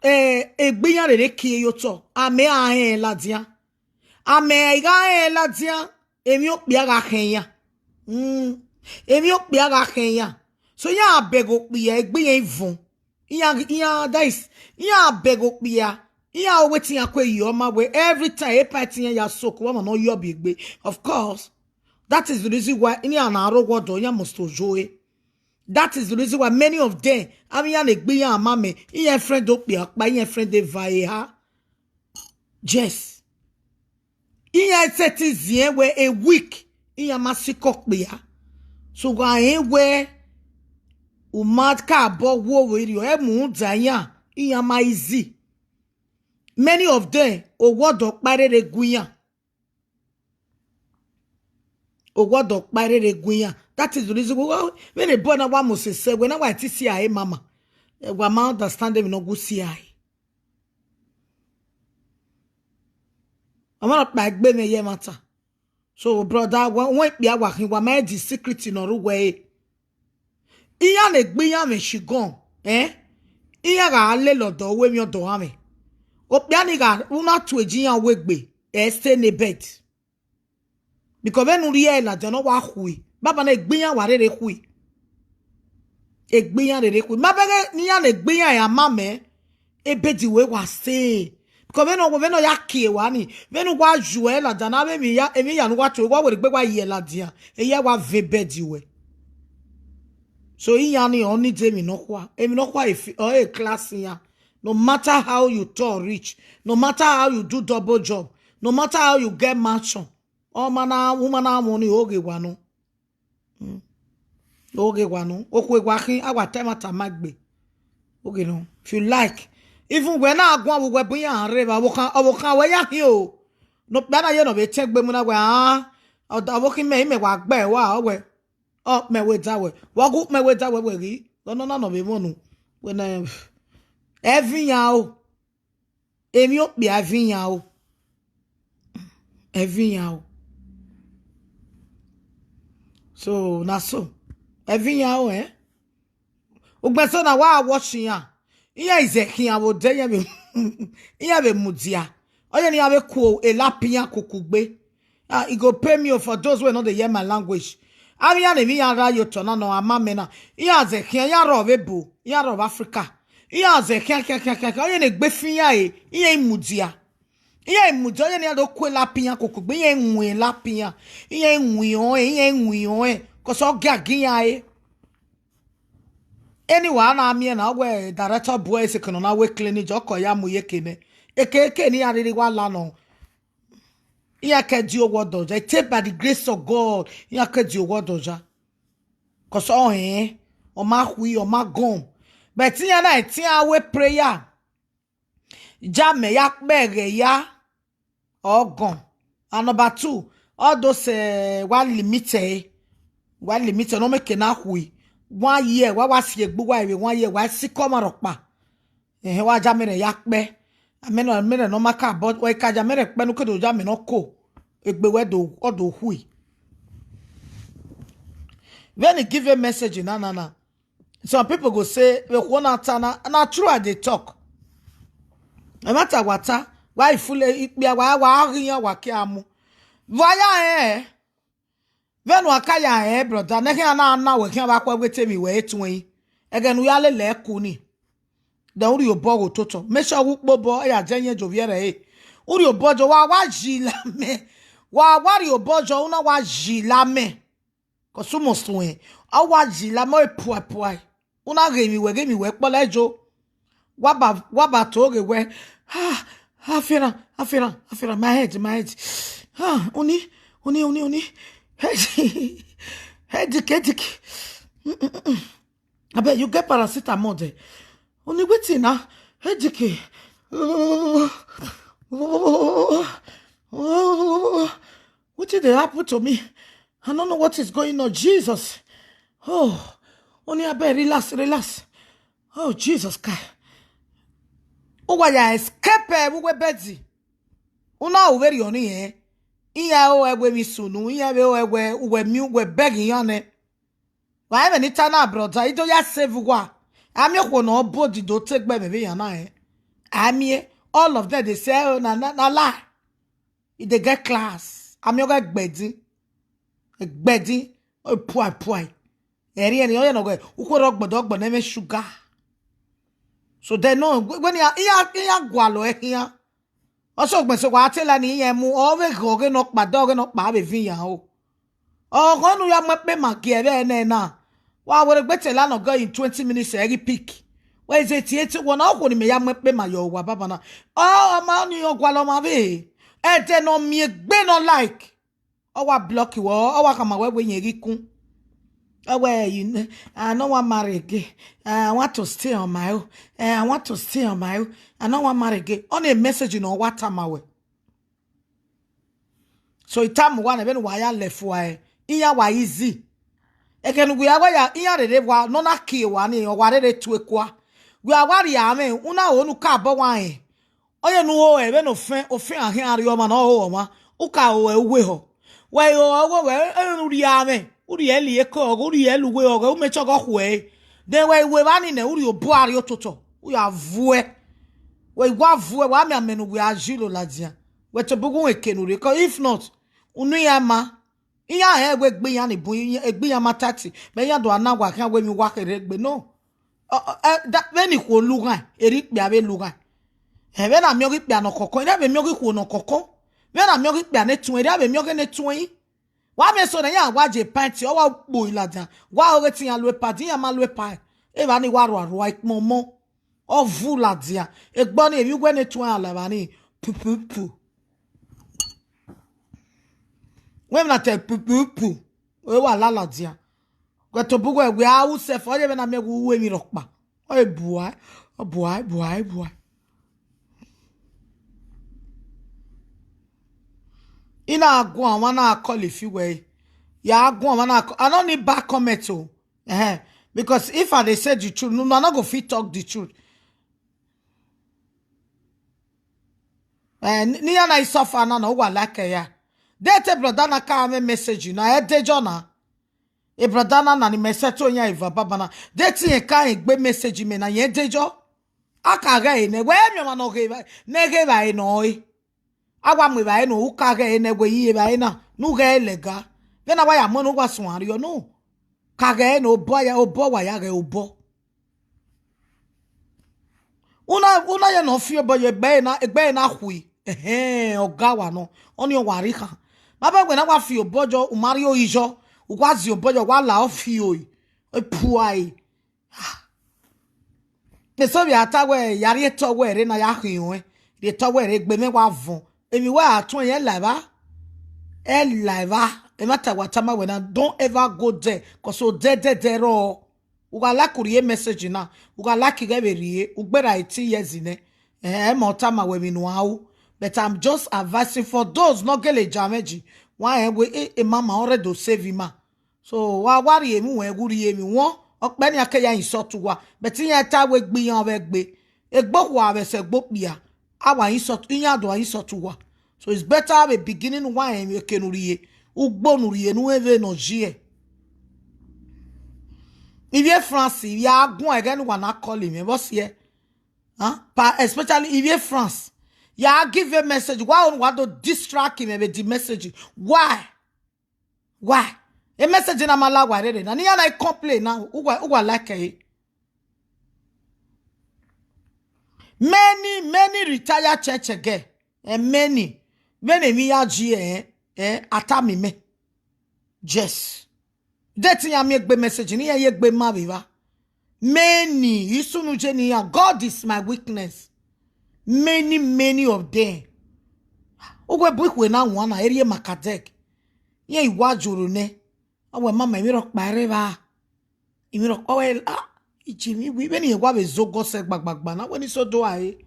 Eh, egbe iran rere kie ye otọ, amẹ a rẹn ladian. Amẹ i gha rẹn ladian, emwi okpia gha khẹ iran. Mm. Emwi okpia gha khẹ iran. So iran a bẹghe okpia, egbe iran i vọn. Iran, iran, that is, iran a bẹghe okpia. Iran wẹ te iran kue yi ọma wẹ every time, epa te iran ya soak, ọmọ ne ọ yọ biẹ egbe. Of course, that is the reason why iran na rre owa ọdọ, iran must to yo e. That is the reason why many of them, avbe iran ne egbe iran a ma mẹ, iran friend okpia kpa, iran friend eva eha. Yes. Iran sẹtin ziẹn wẹ a week, iran ma sikẹ okpia. So gha rẹn wẹ u ma ka bọ wo vbe rriọ, ẹ mu da iran, iran ma easy. Many of them, owa ọdọ ọkpa rere gu iran. Owa ọdọ ọkpa rere gu iran. That is the reason why, vbene boy na wa mose sẹ, wẹ na wa ti si a e mama. Eh, wa ma understand emwi ne ọ gu si a e. Ọmwa na kpa egbe mwẹ ye ẹmwata. So, brother, wa, wọn ikpia wa khin, wa ma the secret ne ọ rre uwẹ re. Iran ne egbe iran mwẹ chigom, eh? Iran gha lele ọdọ ru emwi ọdọ amwẹ. Okpia ni gha, u na tue ji iran wegbe, ẹ stay ne bed. Because vbene u rhie ẹre ladian ne ọ wa khue, baba na egbe iran wa rere khue. Egbe iran rere khue. Ma bẹghe ne iran ne egbe iran ya ma mẹ, ebedi wẹ wa stay. Because vbene ọ, vbene ọ ya kie wa ni, vbene uwa yu ẹre ladian na, vbe emwi ya, emwi ya ne uwa tue, wa werriegbe wa ye ladian, eya wa vẹ bed wẹ. So iran ni ọ ni de emwi nọkhua. Emwi nọkhua e fi, ọ e class iran. No matter how you tall, rich, no matter how you do double job, no matter how you get mansion, ọ ma na, u ma na wọn ni oghe wa nọ. Oghe wa nu, okhuo wa khin, a wa ta ẹmwata ma egbe. Oghe nọ, if you like, even wẹ na guan vbe uwẹ bu iran rre evba, ọvbokhan, ọvbokhan wẹ ya khin o. Ne okpia na ye ne ọ vbe tẹn egbe mu na wẹ, a, ọvbokhan mẹ, imẹ wa gbe ẹre ua, ọ wẹ, ọ kpẹn wẹ da wẹ, vbe ọ gu kpẹn wẹ da wẹ, wẹ ghi, ọnọna nọ vbe mwẹ unu, wẹ nẹ, ẹviyan o, emwi okpia ẹviyan o, ẹviyan o. So, na so, ẹviyan o, eh? Ugbẹn so na wa watch iran. Iran i zẹ khian vbe odẹ, iran vbe, iran vbe mudia. Ọ ye ne iran vbe ku elapian kukugbe. Ah, e go pay me o for those wey no dey hear my language. Avbe iran ne emwi iran rra ye otọ na nọ, a ma mẹ na. Iran zẹ khian, iran rrọọ vbe ebo, iran rrọọ vbe Africa. Iran zẹ khian, khian, khian, khian, khian. Ọ ye ne egbe fi iran re, iran i mudia. Iran i mudia, ọ ye ne iran do ku elapian kukugbe, iran i win elapian, iran i win ọnrẹn, iran i win ọnrẹn, 'cause ọ giagia iran re. Eni wa na miẹn na, ọ wẹ director bu ẹre seke ne ọ na wẹ clean, jọ kọ ya mu ye eke nẹ. Eke eke ne iran rhirhi wa la nọ, iran ke die owa ọdọ ya, it take by the grace of God, iran ke die owa ọdọ ya. 'Cause ọ rẹn, ọ ma khui, ọ ma gọn. But iran na, etian wẹ prayer, ja mẹ ya kpẹ ẹghẹ ya, ọ gọn. And number two, all those, eh, wa limit ẹre, wa limit ẹre, ne ọ meke na khui. One year, wa wa si egbe uwa vbe one year, wa sikẹ ọmwa rhọkpa. Ẹhẹn, wa ja mẹ rẹn ya kpẹ. Amẹ nọ, mẹ rẹn ne ọ ma ka bọ, wa ka ja mẹ rẹn kpẹ, ne u ke do ja mẹ ne ọ ko. Egbe wẹ do, ọ do khui. Vbene I give a message na, na, na, some people go say, vbe okhuo na ta na, na true I dey talk. Ẹmwata wa ta, wa i fule ikpia, wa, wa ghi yan, wa ke a mu. Vbe a ya rẹn, vbene a ka ya rẹn, brother, ne khian na, na wẹ khian vbe akhuẹ wẹ te emwi wẹ etuẹn yi. Ẹghẹ ne u ya lele ẹku ni. Then u rhie obọ ghe ototọ. Make sure wẹ u kpe obọ, ya zẹ ẹyẹn jẹ ovbi ẹre re. U rhie obọ jọ, wa, wa yi la mẹ. Wa, wa rhie obọ jọ, u na wa yi la mẹ. 'Cause u must wẹ, ọ wa yi la mẹ, ọ puae puae. U na ghe emwi wẹ, ghe emwi wẹ kpọlọ ẹjo. Wa ba, wa ba to ghe wẹ. Ah, I feel am, I feel am, I feel am. My head, my head. Ah, uni, uni, uni, uni. Head, headache, headache. Mm, mm, mm, mm. Abeg, you get paracetamol there? Uni, wetin na? Headache. Wetin dey happen to me? I no know what is going on. Jesus. Oh, uni, abeg, relax, relax. Oh, Jesus Christ. U wa ya escape vbe uwu bed. U na ru vberriọ ni rẹn. Iran ho ẹwe emwi sunu, iran vbe ho ẹwe, uwẹ miẹn, uwẹ beg iran nẹ. Wa ẹmwẹ ne I ta na, brother, I do ya save uwa. A miẹn okhuo ne ọ bold do te egbe mwẹ vbe iran na rẹn. A miẹn, all of them dey say, "Oh, na, na, na lie." I dey get class. A miẹn ọghe ẹgbẹdin. Ẹgbẹdin, ọ puae puae. Ẹriẹnriẹn, ọ ye ne ọ ghe, u khuerọ gbọdọ gbọnọ ẹmwẹ sugar. So then, no, wẹ, wẹ ne iran, iran, iran gualọ ẹre khian. Ọ sẹ ugbẹn sẹ wa te la ne iran mu, ọ vbe ghẹ ọghe nọkpa, da ọghe nọkpa vbe viọ iran o. Ọghọ ne u ya mu ẹkpẹ ma gie vbe ẹnẹ na. Wa werriegbe te la nọ gọ in twenty minutes, ẹ ghi pick. Wẹ ize tie te wọ na, okhuo ne imẹ ya mu ẹkpẹ ma ye owa baba na. Ọ, ọma ni ọ gualọ ọmwa vbe. Ẹdẹ ne ọ miẹn egbe ne ọ like. Ọ wa block wẹ, ọ wa khama wẹ wẹ irẹn ghi kun. Ọ wẹ, you know, "I no wan marry again. I want to stay on my own. Eh, I want to stay on my own. I no wan marry again." Ọ na message ne ọ wa tama wẹ. So I tama uwa nẹ, vbene uwa ya lẹ fua ẹre, iran wa easy. Ẹghẹ ne uwa wa ya, iran rere wa, ne ọ na kie wa ni, ọ wa rere tue kua. Wẹ a wa rhie amwẹ, u na ho ne u ka bọ wa rẹn. Ọ ye ne u ho ẹre vbene ofẹn, ofẹn a khian rrie ọmwa ne ọ ho ọmwa, u ka ho ẹre uwu ehọ. Wẹ i ho ẹre uwu ehọ, ẹre ne u rhie amwẹ, u rhie ẹre lie eke ọghọ, u rhie ẹre uwu ehọ, u mẹ te ọghọ khuẹ ẹre. Then wẹ i ru evba ni nẹ, u rhie obọ a rrie ototọ, u ya vuẹ. Wẹ i wa vuẹ, wa miẹn amẹ ne uwẹ a yi lo ladian. Wẹ tobọ ughunmwu eke ne u rre, 'cause if not, unu iran ma. Iran rẹn wẹ egbe iran ni bun, egbe iran ma tati, mẹ iran do a na wa khian wẹ emwi uwa kherhe egbe, no. Ọ, ọ, ẹ, da, vbene ikhuo lughan, erha ikpia vbe lughan. Ẹ, vbene a miẹn ọghe ikpia ne ọ kọkọ, erha vbe miẹn ọghe ikhuo ne ọ kọkọ. Vbene a miẹn ọghe ikpia ne tuẹn, erha vbe miẹn ọghe ne tuẹn yi. Wa miẹn eso ne iran wa je pant, ọ wa kpo ladian, wa ọghe te iran lu epa, de iran ma lu epa. Evba ni wa rua rua ikpọnmọ. Ọ vu ladian, egbe ọnii emwi uwẹ ne tuẹn a la evba ni, pupupu. Wẹ emwi na te pupupu, ẹ wa la ladian. Wẹ tobọ uwẹ wẹ a ru self, ọ ye vbene a miẹn wẹ u ru emwi rhọkpa. Ọ bua, ọ bua, bua, bua. I na guan ọmwa na call fi wẹ. Ya guan ọmwa na call. I no need bad comment o. Ehen. Because if I dey say the truth, no, I no go fit talk the truth. Eh, ni, ni ya na i suffer na, na uwa like ya. De te brother na ka mwẹ message na, e dejo na. E brother na na ni mẹ sẹ to yan eva baba na. De te irẹn ka rẹn gbe message mẹ na, irẹn dejo. A ka ghẹ ẹre nẹ, wẹ miẹn ọmwa ne ọ ghe evba, ne ghe evbare nọ re. A wa mu evbare nọ, u ka ghẹ ẹre nẹ, wẹ i re evbare na, ne u ghẹ ẹre lẹga. Vbene a wa ya mu ẹn ne uwa suẹn arriọ, no. Ka ghẹ ẹre nẹ, obọ ya, obọ wa ya ghẹ obọ. Una, una ye ne ọ fi obọ ye egbe na, egbe na khui. Ehẹn, ọga wa nọ, ọnii ọ wa rri khan. Ma bẹghe wẹ na wa fi obọ yọ, u ma rri ori yọ, u wa zi obọ yọ, wa la ọ fi ori. E pua e. Eso vbe a ta wẹ, ya rhie etọ wẹ rre na ya khian ruẹn, rhie etọ wẹ rre, egbe mwẹ wa vọn. Emwi wẹ a tuẹn yẹn la evba, ẹ la evba. Ẹmwata wa tama wẹ na, don't ever go there, cause odẹ dẹdẹ rrọọ. U gha like u rhie message na, u gha like ghẹ vbe rhie, u gbe ra eighteen years nẹ. Ẹhẹn, ma ọ tama wẹ emwi ne u a ru. But I'm just advising for those ne ọ gele ja mwẹ ji, wa rẹn wẹ, e, emama ọ rre do save ima. So, wa, wa rhie emwi wẹ, wu rhie emwi wọ, ọkpẹ nian ke ya insult uwa. But iran ta wẹ egbe iran vbe egbe. Egbe okhuo vbe sẹ egbe okpia. A wa insult, iran do insult uwa. So it's better avbe beginning ne uwa rẹn emwi eke ne u rhie, ugbo ne u rhie ne u rẹn vbene ọ ye. Ivbi France, ya guan ẹghẹ ne uwa na call mwẹ, vbọ siẹ? Huh? Pa, especially ivbi France. Ya give a message. Why unu wa do distract mwẹ with the message? Why? Why? A message na ma la wa rere na. Ni ya na complain na. Uwa, uwa like e. Many, many retired church girl. Eh, many. Vbene emwi ya ji, eh, eh, a tama mẹ. Yes. De te iran miẹn egbe message, ne iran ye egbe ma vbe evba. Many, isunu je ne iran, God is my witness. Many, many of them. Uwẹ bu ikhue na wan na, erriẹ Makadek. Iran i wa joro nẹ. Ọ wẹ, mama, emwi rhọkpa rre evba. Emwi rhọkpa wẹ, ah, Ijemi wi, vbene irẹn wa vbe zẹ ogọ sẹ gbagbagba na, wẹ ni so do a re.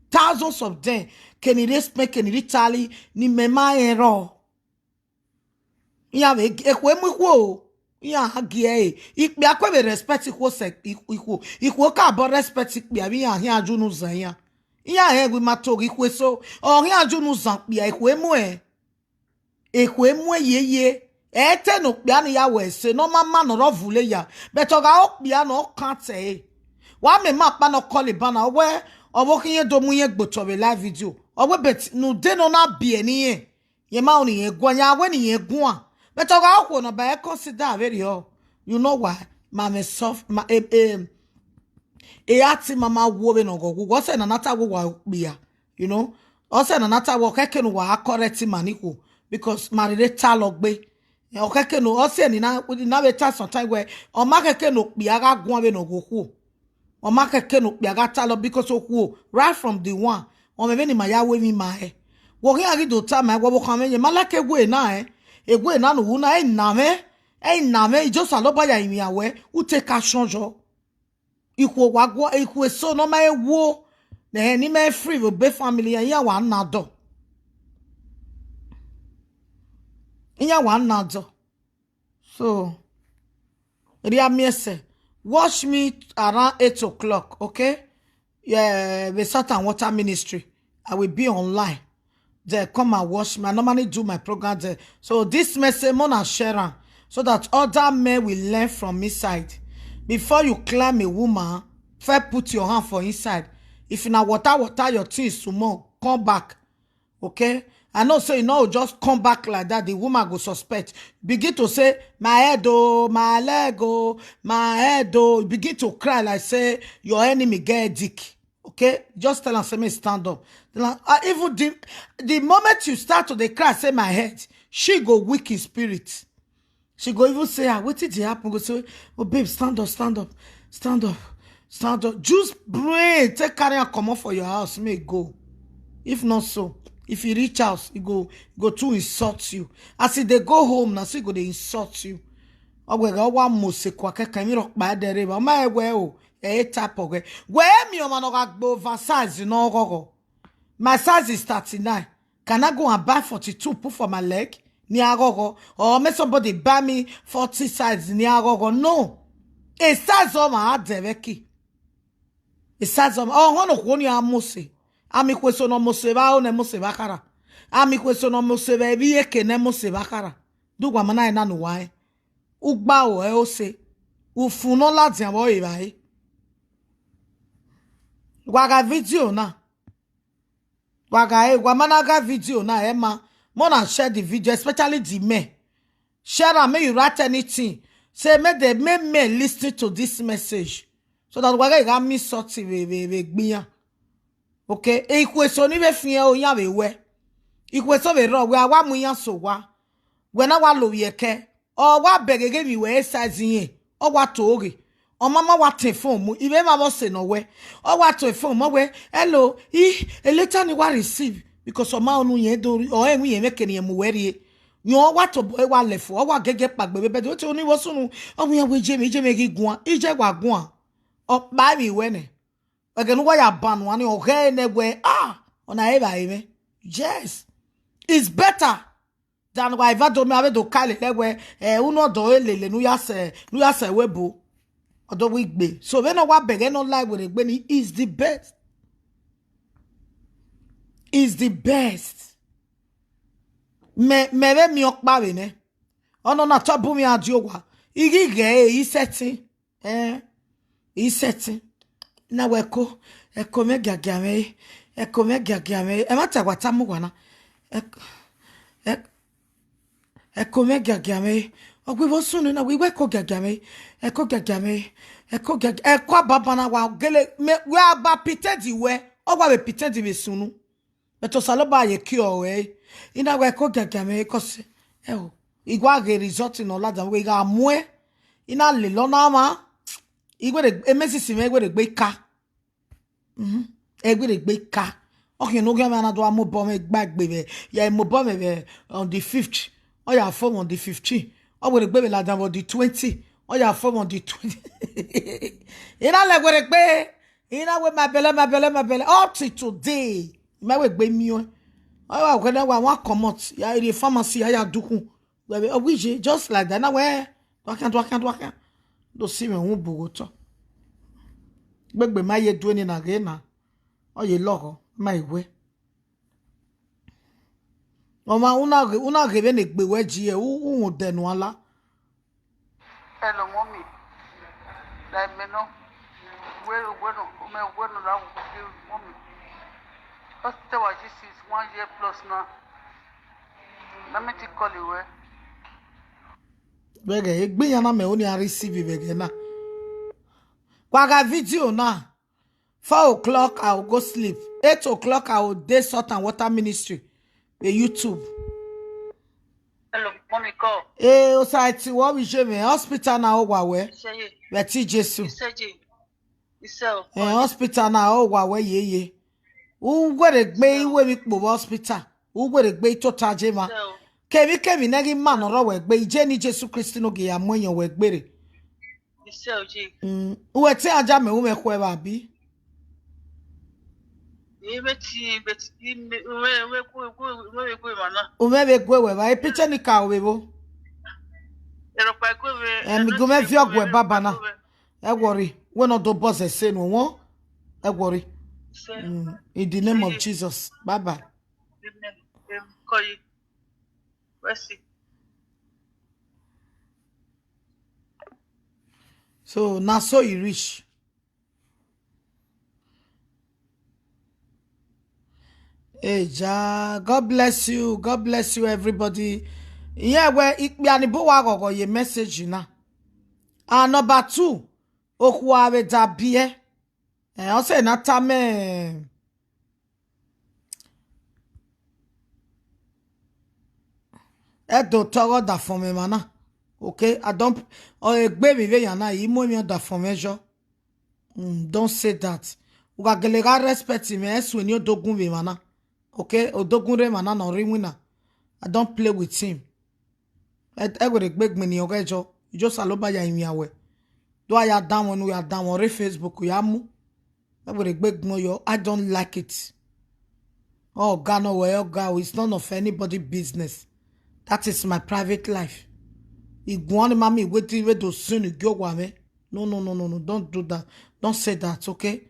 Thousands of them, kene rre Spain, kene rre Italy, ne imẹ ma rẹn rrọọ. Iran vbe, ekhue mu ikhuo o, iran gha gie ẹre. Ikpia kue vbe respect ikhuo sẹ ikhuo. Ikhuo ka bọ respect ikpia vbe iran khian ju unu zan iran. Iran rẹn wẹ ima to ghe ikhuo eso, ọ khian ju unu zan ikpia, ekhue mu ẹn. Ekhue mu ẹn yeye. Ẹ te ne okpia ni ya wẹ ẹse ne ọ ma ma ne ọ rre ọvule ya. But ọ gha re okpia ne ọ kan te ẹre. Wa mẹ ma kpa ne ọ call eba na, ọ wẹ, ọvbokhan irẹn do mu irẹn gbe otọ vbe live video. Ọ wẹ, but ne ude ne ọ na biẹ ne irẹn, irẹn ma ru ne irẹn guan, ya wẹ ne irẹn guan. But ọ gha re okhuo ne ọ ba ẹre consider vberriọ. You know why? Ma mwẹ soft, ma, eh, eh, e a te ima ma wo vbene ọ ghọghọ. Ọ sẹ ne a na ta wẹ uwa okpia. You know, ọ sẹ ne a na ta wẹ ọ khẹke ne uwa correct ima ni ikhuo, because ma rhirhi ta lọ gbe. Ọ khẹke ne ọ sẹ ne I na, I na vbe ta sometime wẹ, ọ ma khẹke ne okpia gha guan vbene ọ ghe okhuo. Ọ ma khẹke ne okpia gha ta lọ, because okhuo, right from the one, ọ mwẹ vbene ima ya ru emwi ima hẹ. Wẹ ọ khian ghi do ta ma wẹ ọvbokhan mwẹ yẹn, ma like ewe na, eh. Ewe na ne u ru na, ẹ i na mwẹ, ẹ i na mwẹ, I just Osanobua ya rinmwian wẹ, u te ka shọn yọ. Ikhuo wa guọ, ikhuo eso ne ọ ma he wo, ne ẹhẹn ne ima he free vbe obọ family iran, iran wa na dọ. Iran wa na dọ. So, erriọ miẹn sẹ, watch me around eight o'clock, okay? Yeah, vbe Salt and Water Ministry. I will be online. Then come and watch me. I normally do my program there. So this message, mona share am, so that other men will learn from inside. Before you climb a woman, first put your hand for inside. If na water, water your things small, come back. Okay? I know say you no go just come back like that, the woman go suspect. Begin to say, "My head, oh, my leg, oh, my head, oh." You begin to cry like say your enemy get headache. Okay? Just tell am say, "Make e stand up." Then, ah, even the, the moment you start to dey cry, say, "My head," she go weak in spirit. She go even say, "Ah, wetin dey happen?" Go say, "Oh, babe, stand up, stand up, stand up, stand up." Use brain take carry am comot for your house, make e go. If not so, if e reach house, e go, e go too insult you. As e dey go home, na so e go dey insult you. Ọ wẹ ghẹ ọ wa mose kua kẹkan, emwi rhọkpa ẹdẹ rre evba. Ọ ma rẹn wẹ o, ẹ i re type ọghẹ. Wẹ ẹ miẹn ọmwa ne ọ gha gbe oversize ne ọ ghọghọ. My size is thirty-nine. Can I go and buy forty-two put for my leg? Ne iran ghọghọ. Or make somebody buy me forty size ne iran ghọghọ. No. A size ọmwa a dẹ vbe ẹki. A size ọmwa. Ọhọn ne okhuo ni a mose. A miẹn ikhuo eso ne ọ mose vbe aro ne ọ mose vbe akhara. A miẹn ikhuo eso ne ọ mose vbe ivbi eke ne ọ mose vbe akhara. De uwa ma na rẹn na ne uwa rẹn. Ugba ro ẹre ose. Ufun ne ọ ladian vbe ọre evbare. Wa gha video na. Wa gha re, wa ma na gha video na, ẹ ma, ma na share the video, especially the men. Share am, make you write anything. Say make the make men listen to this message. So that wa gha gha miss something vbe vbe vbe gbe iran. Okay, ikhuo eso ni vbe fian o, iran vbe wẹ. Ikhuo eso vbe rrọọ, wẹ a wa mu iran sẹ owa. Wẹ na wa lovbiẹ ẹkẹ. Ọ wa bẹghe ghe emwi wẹ re size irẹn, ọ wa to ghe. Ọ ma ma wa tọn phone mu, ivbi emwa vbe ọse nọ wẹ. Ọ wa tọn phone mu wẹ, "Hello, I, a letter ni wa receive." Because ọ ma unu yẹn do, ọ rẹn wẹ irẹn mwẹ kene irẹn mu wẹ rrie. Yọn ọ wa tobọ ẹre wa lẹ fo, ọ wa gẹgẹ kpaegbe vbe bed. Wẹ te unu vbe sunu, ọ wẹ iran wẹ iye mwẹ, iye mwẹ ghi guan, iye wa guan. Ọ kpa emwi wẹ nẹ. Ẹghẹ ne uwa ya ban nuan ni, ọ ghẹ nẹ wẹ, ah, ọna evbare mwẹ. Yes, it's better than wa eva do mẹ avbe do ka lele wẹ, eh, unu ọdọ re lele ne u ya sẹ, ne u ya sẹ ẹvbo ebo. Ọdọ wẹ igbe. So vbene ọ wa bẹghe ne ọ la werriegbe ni is the best. Is the best. Mẹ, mẹ vbe miẹn ọkpa vbe nẹ. Ọnọna tọ bu mwẹ a die owa. I ghi ghẹ ẹre, I sẹtin. Eh, I sẹtin. Na wẹ ẹko, ẹko mwẹ giagia mwẹ re. Ẹko mwẹ giagia mwẹ re. Ẹmwata wa tama uwa na. Ẹk-, ẹk-, ẹko mwẹ giagia mwẹ re. Ọ gbe vbe sunu na, wẹ I wẹ ẹko giagia mwẹ re. Ẹko giagia mwẹ re. Ẹko giagia, ẹko ababa na wa gele, mẹ, wẹ a ba pretend wẹ, ọ wa vbe pretend vbe sunu. But Osanobua ye kie ọre, I na wẹ ẹko giagia mwẹ re, cause, ẹo, I wa ghe result ne ọ ladian vbe I gha muẹn, I na lele ọna mwa, I were, emesisi mwẹ werriegbe ka. Mhm. Ẹ werriegbe ka. Ọ khian ne oghian mwẹ na do a mobọ mwẹ gba egbe vbe, ya mobọ mwẹ vbe on the fifth. Ọ ya fo mwẹ on the fifteen. Ọ werriegbe vbe ladian vbe on the twenty. Ọ ya fo mwẹ on the twenty. I na lẹ werriegbe. I na wẹ ma bẹlẹ, ma bẹlẹ, ma bẹlẹ. Up to today, I ma wẹ egbe miẹn ọẹn. Ọ wa wẹ ne wa wan comot, ya rrie pharmacy, ya ya dukhun. Wẹ vbe, ọ wẹ iye, just like that. Na wẹ, do akhian, do akhian, do akhian. Do si mwẹ uhunmwu bu ghe otọ. Gbegbe ma ye due ni na ghe na. Ọ ye lọghọ, ma i wẹ. Ọmwa, u na ghe, u na ghe vbene egbe wẹ ji ẹre, u, u wọn odẹ ne uan la. Hello, mommy. Like me no. Where, where no, me where no that would be mommy. Hospital was this is one year plus now. Let me take call you where. Vbe ẹghẹ egbe iran na mẹ oni a receive vbe ẹghẹ na. Wa gha video na. Four o'clock, I will go sleep. Eight o'clock, I will dey salt and water ministry. Vbe YouTube. Hello, mommy, call. Eh, Osaiti, what we say, man? Hospital na ọ wa wẹ. Iseye. Vbe ẹtin Jesu. Iseye. Isel. Eh, hospital na ọ wa wẹ yeye. U werriegbe, i wẹ emwi kpo vbe hospital. U werriegbe i tota je ma. Isel. Kevbikevbi ne ghi ma ne ọ rrọọ wẹ egbe, iye ne Jesu Kristi no gie ya mu ẹyọn wẹ egbe rre. Isel ji. Mm, u wẹ te a ja mẹ, u mwẹ khuẹ vbe abi? Ime ti, ime ti, ime, ime, ime gu, gu, ime vbe gu emwa na. U mwẹ vbe gu wẹ vba, e picture ni ka o vbe vbo? Erọkpa gu vbe, Em, gu mwẹ viọ gu ẹ baba na. Ẹ worry, wẹ nọ do bọzẹ ẹse nu wọn. Ẹ worry. Isel. Mm, in the name of Jesus. Bye bye. Amen. Em, call you. Mercy. So, na so e reach. Eja, God bless you. God bless you, everybody. Yeah, well, ikpia ni bu wa ghọghọ ye message na. And number two, okhuo a vbe da biẹ. Eh, ọ sẹ na tama Ẹdẹ otọ ọghe ọdafọn mwẹ emwa na. Okay, I don't, ọ egbe emwi vbe yan na, I mu emwi ọdafọn mwẹ yọ. Mm, don't say that. U gha gele gha respect mwẹ, ẹsu eni odogun vbe emwa na. Okay, odogun rre emwa na ne ọ rre iwinna. I don't play with him. Ẹ, ẹ werriegbe gbinni ọghẹ yọ. Ijo Osanobua ya rinmwian wẹ. Do a ya danmwẹ ne u ya danmwẹ, ọ rre Facebook ya mu. Ẹ wẹ rhe gbe gbọn yọ, I don't like it. Ọga nọ wẹ, ọga o, it's none of anybody business. That is my private life. I guan ni ma miẹn iwẹ te vbe do sunu gie owa mwẹ. No, no, no, no, no, don't do that. Don't say that, okay?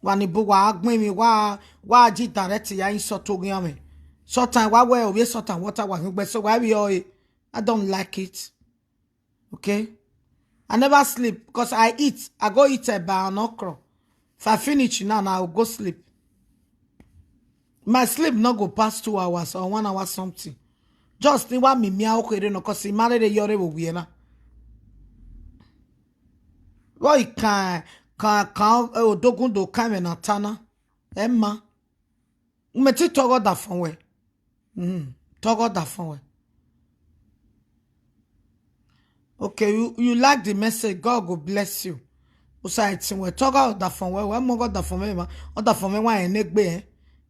Wa ni bu wa gbẹn emwi, wa, wa ji direct ya insult oghian mwẹ. Sometimes wa wẹ ovbi Sultan Water wa hin gbe, so wa vbe ọre. I don't like it. Okay? I never sleep because I eat. I go eat eba and okra. If I finish now, now I will go sleep. My sleep no go pass two hours or one hour something. Just ni wa mi mia okhere no, 'cause I ma rere yọ rre vbe owiẹ na. Vbọ I kan, kan, kan, eh, odogun do kan ẹmwẹ na ta na. Ẹ ma. Mẹ te tọghọ ọdafọn wẹ. Mm, tọghọ ọdafọn wẹ. Okay, you, you like the message. God go bless you. Osa ẹtin wẹ, tọghọ ọdafọn wẹ, wẹ mọ ọdafọn mwẹ ma, ọdafọn mwẹ wa rẹn ne egbe ẹn.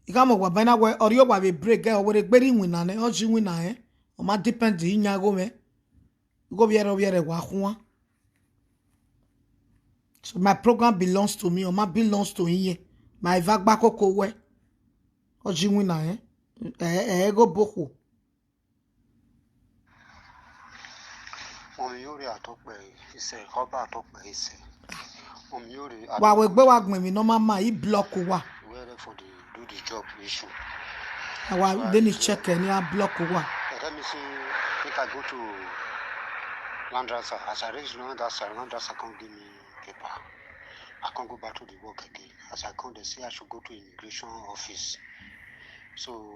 I gha mọ wa ba na wẹ, ọ rhie owa vbe break, ẹ, ọ wẹ rhe gbe rre iwinna nẹ, ọ ji iwinna ẹn. Ọ ma depend iyan igho mwẹ. Igho vbiẹrẹ vbiẹrẹ wa khuan. So my program belongs to me, ọ ma belongs to iye. Ma eva gba koko wẹ. Ọ ji iwinna ẹn. Ẹ, ẹ, igho bokhuo. Ọmọ yore atọkpẹ isẹ, ọba atọkpẹ isẹ. Ọmọ yore. Wa wẹ egbe wa gbẹn emwi ne ọ ma ma, I block uwa. Where for the do the job issue. Awa, then he check and he block uwa. Let me see if I go to Landrasa. As I reach Landrasa, Landrasa can't give me paper. I can't go back to the work again. As I come, they say I should go to immigration office. So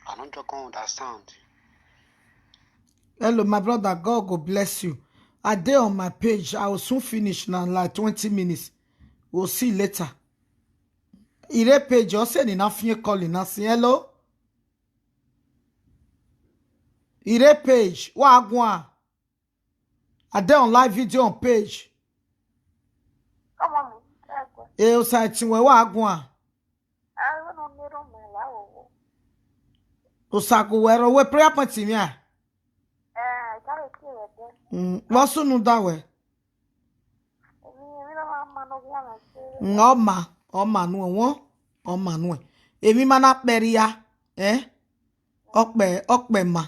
I don't just can't understand. Hello, my brother. God go bless you. I dey on my page. I will soon finish now, like twenty minutes. We'll see later. Ire page, ọ sẹ ne I na fian call na sin. Hello? Ire page, wa guan. I dey on live video on page. Come on, ẹ kú. E Osa ẹtin wẹ, wa guan. Ẹ, unu ne erhunmwu la wo. Osa gu wẹ rọ wẹ prayer point mi a? Ẹ, I can't hear you. Mm, vbọ sunu da wẹ? Emwi, emwi na ma ma ne ọ ghi a ma se. Mm, ọ ma, ọ ma nuẹn wọn, ọ ma nuẹn. Emwi ma na kpẹrria, ẹ? Ọkpẹ, ọkpẹ ma.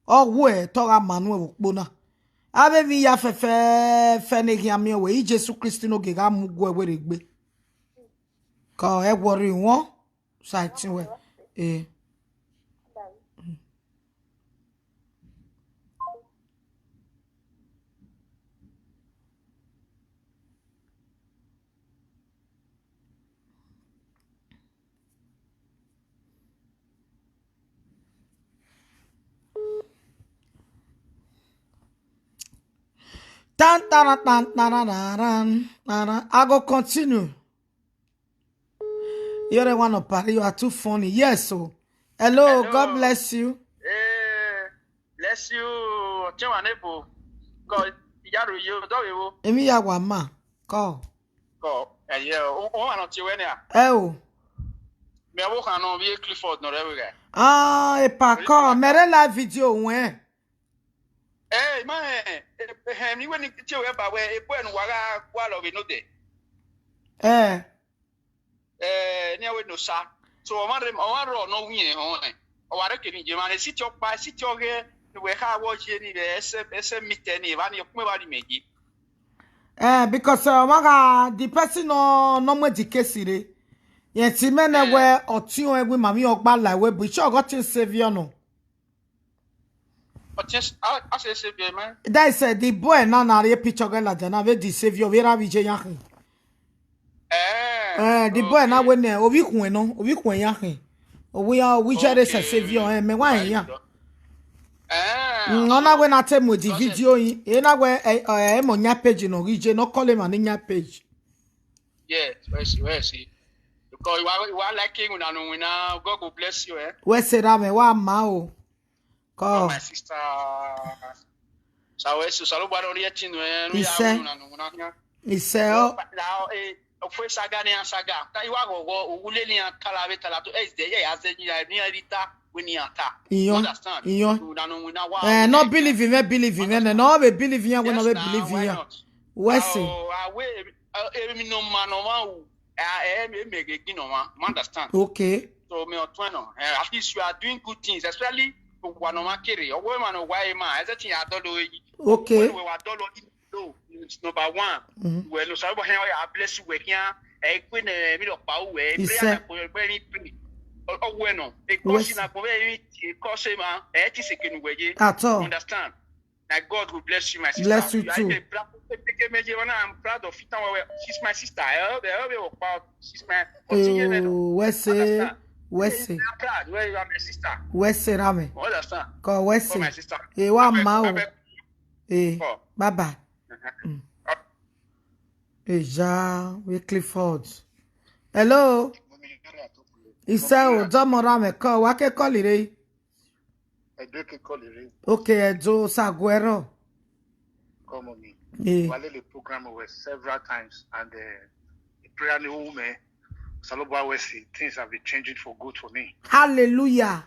Ọ wẹ te ọ gha ma nuẹn vbe ukpo na. Avbe emwi ya fẹfẹfẹ ne eghian miẹn wẹ, Jesu Kristi ne ogie gha mu guẹ wẹ rre egbe. Ka ẹ wọrre wọn, sa ẹtin wẹ. Eh. Tan, tara, tan, tara, ra, ran, ra, ran. I go continue. You're the one of Paris. You are too funny. Yes, so. Hello, hello. God bless you. Eh, bless you. Ọtẹn wa nebo. God, iyaro yo, dọvbe wo. Emi ya wa ma. Call. Kọ, ẹyẹ, o, o ma nọ tie wẹ nia? Ẹ o. Mẹ wo khan nọ vbe Clifford nọ rẹ vbe gha. Ah, epa kọ, mẹ rhe live video wẹn. Ẹ, ma hẹn, ẹ, hẹn, mi wẹ ni tie wẹ ba wẹ, ebo ẹnu wa gha gua lọ vbe nodẹ. Ẹ. Ẹ, ne a wẹ ne Osa. So, ọ ma rre, ọ ma rrọọ ne ọ wiẹn họn ẹn. Ọ wa rre kevbe iye mwa, ne siti ọkpa, siti ọghẹ, ne wẹ kha wọ ye ni vbe ẹsẹ, ẹsẹ mita ni, evba ni, ọkpẹn vba ni mẹ ye. Eh, because, eh, ọmwa gha, the person nọ, nọ mu the case rre. Yẹn ti mẹ nẹ wẹ ọtiọn ẹwẹ ma vbe ọgba la ẹwẹ, but ichẹ ọgọ tin Saviour nọ. Ọtiẹn s-, a, a sẹ Saviour mẹ. That is, eh, the boy na na rhie picture ọghe ladian na vbe the Saviour vbe erha vbe iye yan khin. Eh, the boy na wẹ nẹ, ovbi ikhuẹn nọ, ovbi ikhuẹn yan khin. Ovbi ya, ovbi iye rre sẹ Saviour, eh, mẹ wa yan. Eh, mm, ọ na wẹ na te mu the video yin. E na wẹ, eh, eh, emọ yan page nọ ghi je, nọ call emwa ne yan page. Yes, wẹ si, wẹ si. Because you are, you are liking una no wina. God go bless you, eh. Wẹ sẹ ra mẹ, wa ma o. Kọ. Oh, my sister. Sa wẹ si, Osanobua rhie ẹtin nuẹn, ne ya wẹ una no wina khian. Isẹ ọ. Okhuo saga ne iran saga. Ta i wa ghọghọ, oghule ne iran tala vbe tala to, eh, is there, yeah, as in, yeah, ni rita. wẹ ne iran ta. You Iyọn, understand? Iyọn. So na nọ winna wa Eh, nọ believe mwẹ, believe mwẹ nẹ, nọ vbe believe iran, wẹ nọ Yes, vbe now, believe why iran. Not? Wẹ sẹ? Oh, I will. Emwi ne ọ ma ne ọmwa ru, eh, eh, eh, mẹ ghe gin ne ọmwa, you understand? Okay. So me ọtuẹn nọ, eh, at least you are doing good things, especially wa ne ọmwa kere, ọwọ emwa ne ọ wa emwa, ẹzẹtin ya dọlọ yi. Okay. Wẹ wa dọlọ yi, no, it's number one. Mm-hmm. Wẹ no, Osanobua hẹn ya bless you, wẹ khian, ẹ kpe ne emwi rhọkpa ru wẹ, He prayer said, na kpe wẹ ni pray. Ọ wẹ nọ, e Wẹ kọsi sẹ? Na kpe wẹ emwi, e kọsi emwa, ẹ ti sẹ kenu wẹ ye. At all. You understand? That God will bless you, my sister. Bless you You are too. A black, I'm proud of it. She's my sister. I help, I help you about. She's my continue. Oh, wẹ sẹ, Understand? Wẹ sẹ. I'm proud. Well, you are my sister. Wẹ sẹ ra mẹ. You understand? Kọ wẹ Come, sẹ. My sister. E wa Abeg, ma o. Abeg. E, Come. Bye bye. Uh-huh. Mm. Uh, Eja, we Clifford. Hello. Isẹ o, dọmọ ra mẹ kọ, wa ke call re. Ẹdo ke call re. Okay, Ẹdo, Saguẹrọ. Come on me. Eh. Wa lele program wẹ several times and uh, the prayer ni woman. Osanobua wẹ sẹ, things have been changing for good for me. Hallelujah.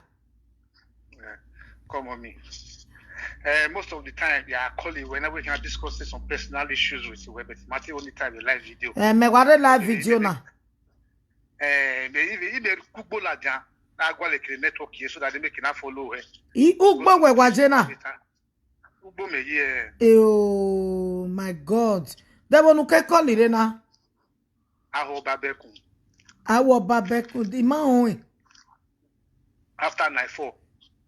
Yeah. Come on me. Uh, most of the time, yeah, I call you whenever we can discuss some personal issues with you, but Martin only time the live video. Eh, mẹ wa re live Eh, video eh, na. Eh, me even even kugbo ladian, na gua le kere network here so that they make na follow her. I ugbo wẹ wa je na. Ugbo me ye. Eh, oh my God. Debo nu ke call re na. Aho babekun. Aho babekun, di ma hon. After night four.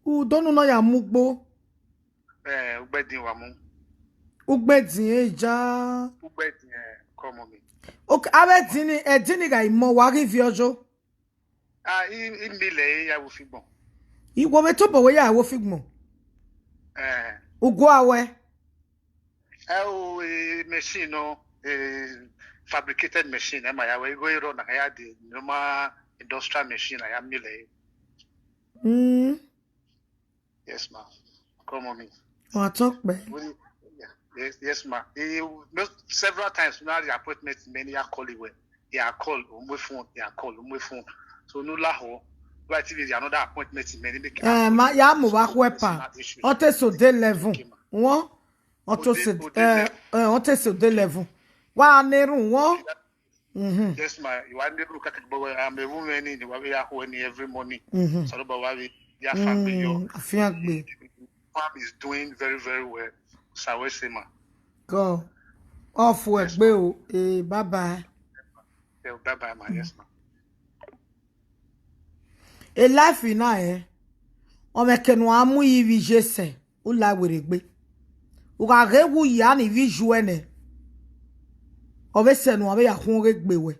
U donu nọ ya mu ugbo. Eh, ugbẹdin wa mu. Ugbẹdin eja. Ugbẹdin, eh, come on me. Okay, avbe edin ni, edin ni gha imọ wa ghi viọ yo. Ah, i, i mi lẹ ya wo figbọn. Iwo vbe tobọ wẹ ya wo figbọn. Eh. Ugu awẹ. Ẹ o, eh, machine nọ, eh, fabricated machine, ẹ ma ya wẹ, igho erọ na ya de normal industrial machine, a ya mill ẹ. Mm. Yes, ma. Come on me. Wa talk, man. Well, yeah, yes, yes, ma. He, several times, we had the appointment, many are calling well. He a call, o mu phone, he a call, o mu phone. So no la ho. Right, if another appointment, many make Eh, ma ya mu wa khuẹ pa. Personal issue. Ọ te so de eleven. Okay, ma. Won? Ọ to Ode, se, ode eh, eleven. Eh, ọ te so de eleven. Wa ne run won? Mhm. Yes, ma. You are able to catch the boy. I'm a woman in the way I hold every morning. Mhm. So the boy, ya family, yo. Mm, afian gbe. Farm is doing very, very well. So I say, ma. Go. Off work, Yes, ma. Bro. Eh, bye bye. Yeah, bye bye, ma. Yes, ma. E life na ẹ, ọ mwẹ ke ne uan mu ivbi ye sẹ, u la werriegbe. U gha ghe wu ya ne ivbi yu ẹnẹ, ọ vbe sẹ ne uan vbe ya khuọn ghe gbe wẹ.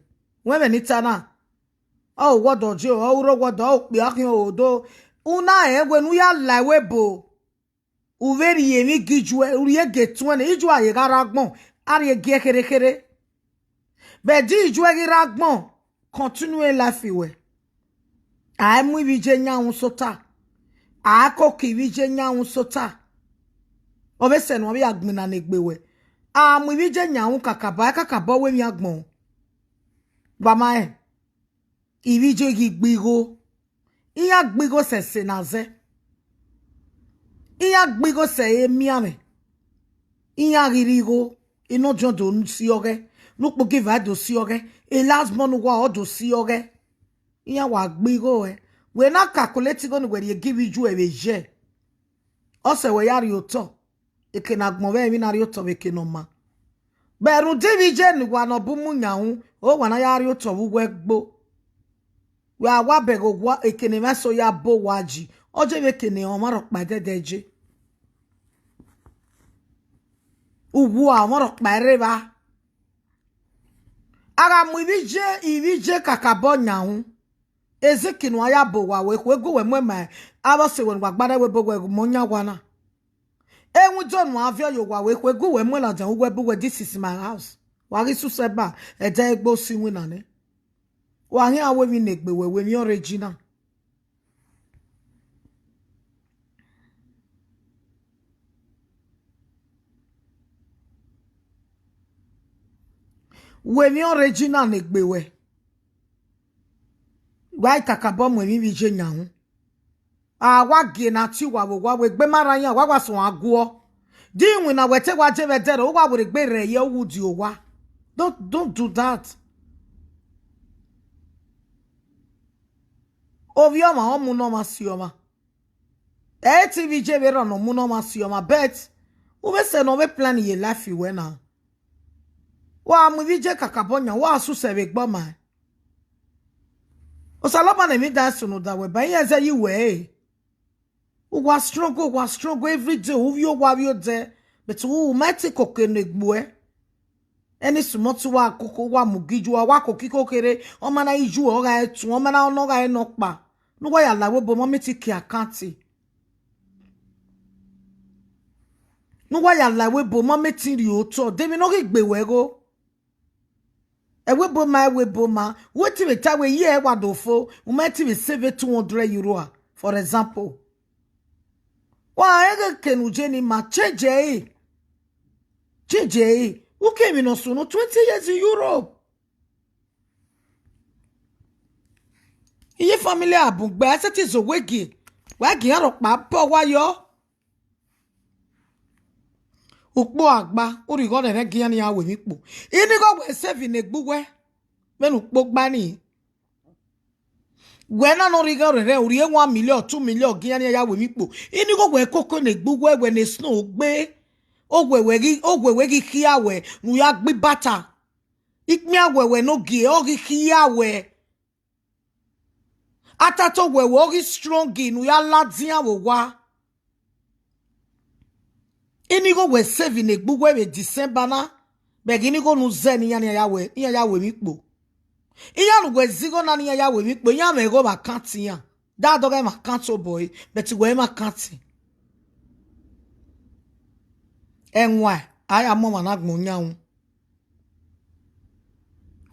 Wẹ ẹmwẹ ne I ta na, ọ wọdọ je, ọ ru wọdọ, ọ kpia khian odo. U na rẹn wẹ ne u ya la ẹvbo ebo. U vbe rhie emwi gi iyuẹ, u rhie gie tuẹn nẹ, iyuẹ a ye gha rre agbọn, a rhie gie kherhe kherhe. Vbe ẹdẹ iyuẹ ghi rre agbọn, continue life wẹ. A i mu ivbi iye yan ru sota. A i koko ivbi iye yan ru sota. Ọ vbe sẹ ne uan vbe ya gbinna ne egbe wẹ. A mu ivbi iye yan ru kakabọ, a kakabọ wẹ emwi agbọn. Wa ma rẹn. Ivbi iye ghi gbe igho. Iran gbe igho sẹ ẹse ne a zẹ. Iran gbe igho sẹ emianmwẹ. Iran ghi rre igho, enọdiọn do si ọghẹ, ne ukpogieva do si ọghẹ, e last born uwa ọ do si ọghẹ. Iran wa gbe igho ẹre. Wẹ na calculate igho ne wẹ rhie gie ivbi iye vbe yẹ. Ọ sẹ wẹ ya rrie otọ. Eke ne agbọn vbe emwi na rrie otọ vbe eke ne ọ ma. Vbe rhunmwuda ivbi iye ne uwa ne ọ bu mu yan ru, ọ wa na ya rrie otọ vbe uwu ẹgbo. Wẹ a wa bẹghe owa eke ne emwa eso ya bu owa yi, ọ je vbe eke ne ọmwa rhọkpa ẹdẹdẹ je. Uwu a ọmwa rhọkpa ẹre evba. A gha mu ivbi iye, ivbi iye kakabọ yan ru. Eziki ne uan ya bu owa wẹ, ekhue gu wẹ mu ẹma, avbe ọse wẹ ne uwa gba rre ẹvbo ebo wẹ gu mọ yan owa na. Ewindodo ne uan viọ ye owa wẹ, ekhue gu wẹ mu ladian uwu ẹbu wẹ, this is my house. Wa ghi susẹ ba, ẹdẹ egbe osi iwinna nẹ. Wa khian wẹ emwi ne egbe wẹ, wẹ emwi original. Wẹ emwi original ne egbe wẹ. Wa i kakabọ mu emwi ivbi iye yan ru. A wa gie ne a tie uwa vbe owa, wẹ egbe ma rran yan, wa wa suẹn guọ. Di iwinna wẹ te wa je vbe ẹdẹrẹ, uwa werriegbe rre ye uwu di owa. Don't, don't do that. Ovbi ọmwa, ọ mu ne ọmwa si ọmwa. Ẹ i te vbe iye vberriọ ne ọ mu ne ọmwa si ọmwa, but u vbe sẹ ne ọ vbe plan ye life wẹ na. Wa mu ivbi iye kakabọ yan, wa susẹ vbe egbe ọmwa. Osanobua ne emwi dan sunu da wẹ ba iran zẹ ye uwẹ ẹre. Uwa struggle, uwa struggle every day, u vbiẹ owa vbiẹ odẹ, but u ma te koko ne egbuẹ. Any small thing wa koko, wa mu gi ju, wa koko ikokere, ọ ma na i ju, ọ gha tu, ọ ma na ọ nọ gha nọ kpa. Ne uwa ya la ẹvbo ebo ma mẹ te ke account. Ne uwa ya la ẹvbo ebo ma mẹ te rhie otọ, de emwi ne ọ ghi gbe wẹ gho. Ẹvbo ebo ma, ẹvbo ebo ma, wẹ te vbe ta wẹ ye ẹre wa do fo, u ma te vbe save two hundred euro a, for example. Wa rẹn ghe eke ne u je ni ma, change ẹre. Change ẹre. U ke emwi ne ọ sunu twenty years in Europe. Iye family a bun gbe, a sẹtin zẹ owe gie, wa gie iran rhọkpa bọ wa yọ. Ukpo agba, u rhie igho rẹrẹ gie iran ne iran ru emwi kpo. Inigho wẹ save ne egbe uwẹ, vbene ukpo gba ni. Wẹ na ne ọ rhie igho rẹrẹ, u rhie one million, two million gie iran ne iran ya ru emwi kpo. Inigho wẹ koko ne egbe uwẹ, wẹ ne snow gbe. Owẹ wẹ ghi, owẹ wẹ ghi khia wẹ ne u ya gbe ibata. Ikpian wẹ wẹ ne ogie, ọ ghi khia wẹ. Atato wẹ wẹ ọ ghi strong ne u ya ladian vbe owa. Inigho wẹ save ne egbe uwẹ vbe December na, vbe ẹghẹ inigho ne u zẹ ne iran, iran ya ru, iran ya ru emwi kpo. Iran ne uwẹ zẹ igho na ne iran ya ru emwi kpo, iran mwẹ igho vbe account iran. Da dọghẹ mwẹ account obọ ẹre, but wẹ mwẹ account. Ẹwaẹn, a ya mu ọmwa na agbọn yan ru.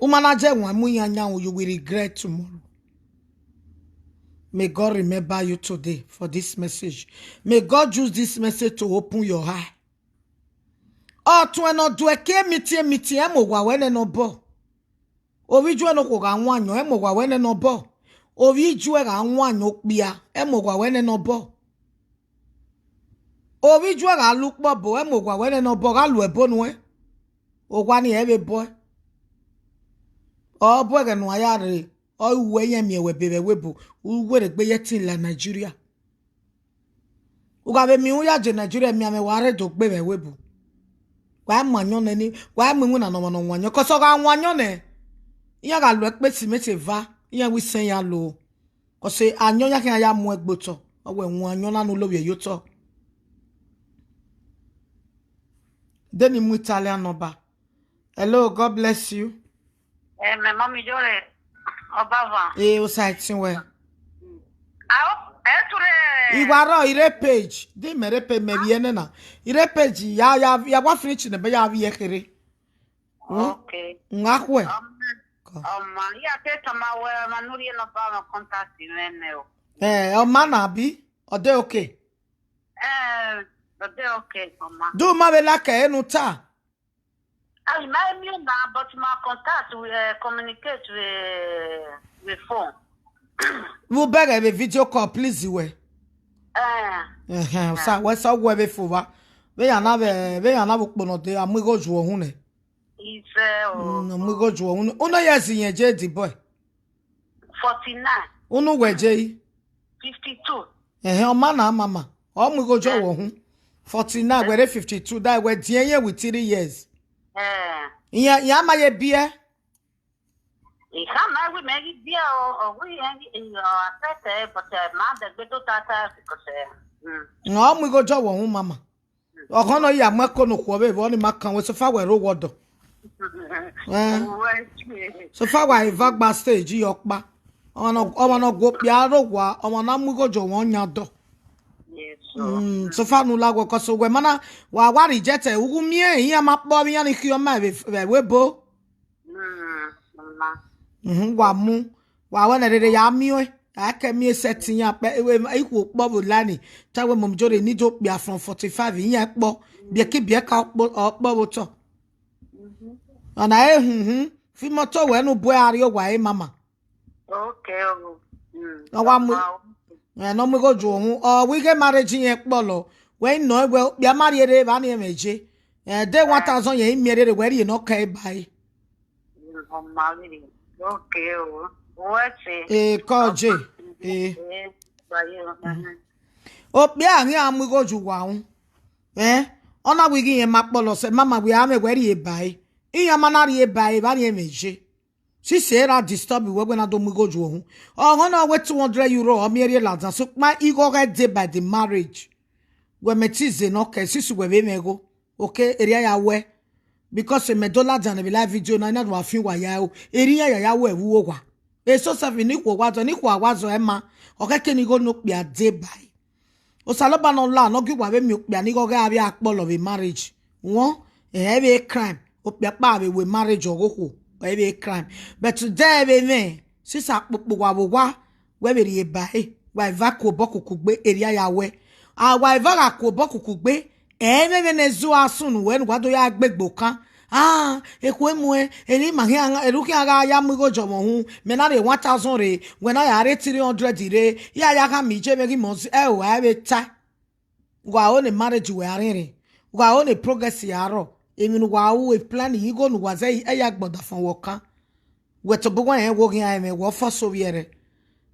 U ma na je wan mu iran yan ru, you will regret tomorrow. May God remember you today for this message. May God use this message to open your eye. Ọtuẹn ne ọ duẹ ke emitiẹn emitiẹn, ẹ mu owa wẹ nene obọ. Ovbi ijuẹ ne okhuo gha wan ayọn, ẹ mu owa wẹ nene obọ. Ovbi ijuẹ gha wan ayọn okpia, ẹ mu owa wẹ nene obọ. Ovbi ijuẹ gha lu ukpọbo, ẹ mu owa wẹ nene obọ, gha lu ẹbo nuẹn. Owa ni ẹ vbe bọe. Ọ bu ẹghẹ ne uwa ya rre, ọ ru uwẹ, iran miẹn wẹ be vbe ẹvbo ebo, u werriegbe ye ẹtin la Nigeria. U gha vbe miẹn iran ya je Nigeria, emianmwẹ wa rre do gbe vbe ẹvbo ebo. Wa mu ayọn nẹ ni, wa mu iwinna ne ọmwa ne ọ wan ayọn, cause ọ gha wan ayọn nẹ, iran gha lu ẹkpẹti mẹ te eva, iran wẹ isẹn ya lo. Cause ayọn ya khian ya mu ẹgbe otọ, ọ wẹ wan ayọn na ne u lovbiẹ ye otọ. De ne I mu Italian number. Hello, God bless you. Eh, my mommy, you're a Obava. Eh, Osaitsinwẹ. I hope, eh, today. Iwa rrọọ, I rre page. Di mẹ rre page, mẹ vbiẹ nena. I rre page, ya, ya, ya wa finish nẹ, mẹ ya vbiẹ kherhe. Hmm? Okay. Nga khuẹ. Um, Kọ. Um, yeah, tell Tama where my nuri no ba my contact in there now. Eh, ọ ma na bi? Ọ de okay? Eh, ọ de okay, Mama. Do ma vbe like enu ta? I my immune now, but my contact, we, uh, communicate with, with phone. Vbe u bẹghe vbe video call, please, wẹ. Eh. Ẹhẹn, sa, wẹ sa wẹ vbe fo vba. Vbe ya na vbe, vbe ya na vbe ukpo nọ de, a mu igho ju ọhun nẹ. Ife o. Mm, a mu igho ju ọhun. Unu ya zi yẹn je di boy. Forty-nine. Unu wẹ je yi? Fifty-two. Ẹhẹn, ọ ma na, mama. Ọ mu igho ju ọhun. Forty-nine, wẹ rre fifty-two, da wẹ diẹn yẹn with three years. Eh. Iyan, iyan ma ye biẹ. Ikhama wi mẹ ghi biẹ o, ọ wi yẹn ghi, ọ, afẹtẹ, but, eh, ma dẹgbe do tata because, eh, mm. Ọ mu igho ju ọhun, mama. Ọghọn nọ ya mu ẹko ne okhuo vbe vbọ ni ma kan wẹ, sofa wẹ rre owa ọdọ. Eh. Sofa wa eva gba stage yọ kpa. Ọmwa nọ, ọmwa nọ guo kpia rre owa, ọmwa na mu igho ju ọhun yan dọ. Yes, sir. Mm, sofa nu la wẹ, cause wẹ ma na, wa, wa reject ẹ, u gu miẹn iran ma kpọ vbe iran ni khiọ ma vbe, vbe ẹvbo ebo. Mm, mama. Mhm, wa mu, wa wẹ nẹ rere ya miẹn, a kẹ miẹn sẹtin iran kpẹ, ikhuo kpọ vbe online, ta wẹ mọmijore ni do kpia from forty-five, iran kpọ, biẹki biẹka ọkpọ, ọkpọ vbe otọ. Mhm. Ọna ehunhun, fi moto wẹ ne u bu ẹre a rrie owa ẹre, mama. Okay, oh. Mm. Ọ wa mu, mama, okay. Ẹ, ne ọ mu igho ju ohun, ọ wẹ ighe marriage yẹn kpọlọ, wẹ i nọ wẹ okpia ma rhie rre evba ni ẹmwẹ je. Ẹ, de one thousand yẹn i miẹn rere wẹ rhie ne ọ kẹ ba ẹre. Ọma rhie, okay o. Wẹ se. Ee, kọ je. Ee. Okpia ghi a mu igho ju uwa ru. Ẹ, ọ na wẹ ighe irẹn ma kpọlọ sẹ, mama wẹ a mwẹ wẹ rhie ba ẹre. Iran ma na rhie ba ẹre, evba ni ẹmwẹ je. Sisi ra disturb wẹ wẹ na do mu igho ju ohun. Ọghọn na wẹ two hundred euro, ọ miẹn rhie ladian, sokpan igho ghẹ dey by the marriage. Wẹ mẹ te ze ne ọ kẹ, sisi wẹ vbe mwẹ igho. Okay, erriọ ya wẹ. Because mẹ do ladian vbe live video na, I na do wa fian uwa ya o. Erriọ ya ya wẹ vbe uwu owa. Eso sẹfe ne ikhuo wa zọ, ne ikhuo wa zọ ẹma. Ọ khẹke ne igho ne okpia dey by. Osanobua ne ọ la ne ọ gie uwa vbe miẹn okpia ni igho ghẹ avbe akpọlọ vbe marriage. Wọ, ẹ vbe crime, okpia kpa vbe wẹ marriage ọghe okhuo, ẹ vbe crime. But today vbe mwẹ, sisa kpokpo wa vbe owa, wẹ vbe rhie ba ẹre, wa eva ku obọ kuku gbe, erriọ ya wẹ. A wa eva gha ku obọ kuku gbe, ẹ mwẹ vbene zu a sunu wẹ ne uwa do ya gbe egbe okan. Ah, ekhue muẹn, eni ma khian, erhu khian gha ya mu igho jọ mwẹ uhunmwu, mẹ na rhie one thousand rre, wẹ na ya rhie three hundred rre, ya ya khama iye mwẹ ghi mọ zi, ẹ o, a vbe ta. Wa ho ne marriage wẹ a rhiẹnrhiẹn, wa ho ne progress a rrọọ, emwi ne uwa ru, e plan igho ne uwa zẹ, ẹ ya gbe ọdafẹn wẹ okan. Wẹ tobọ uwa rẹn wo ghian ẹmwẹ, wẹ ọ force ovbi ẹre.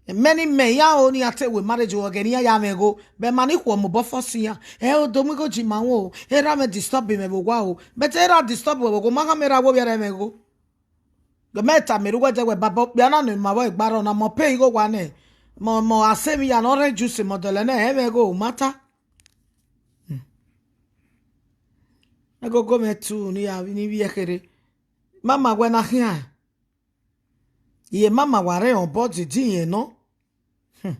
Many men, iran ho ne iran te wẹ marriage, ọghẹ ne iran ya mwẹ igho, but ma ni khuọ mobọ force iran. Ẹ o, do mu igho ji ma wọn o, erha mwẹ disturb mwẹ vbe owa o, but erha disturb wẹ vbe owa, ma khama erha wo vbe ẹre mwẹ igho. Mẹ tama erha uwẹ dẹ wẹ, baba, okpia na ne ima vbọ gbarọ na, mẹ ọ pay igho owa nẹ, mẹ, mẹ a sẹ emwi ya ne ọ rre juice, mẹ ọ dọlọ nẹ, ẹ mwẹ igho, u ma ta. Ẹgogo mwẹ tu ne I ya vbe, ne I vbiẹ kherhe. Mama wẹ na khian. Iye mama wa rre obọ didi yẹn nọ. Hmm.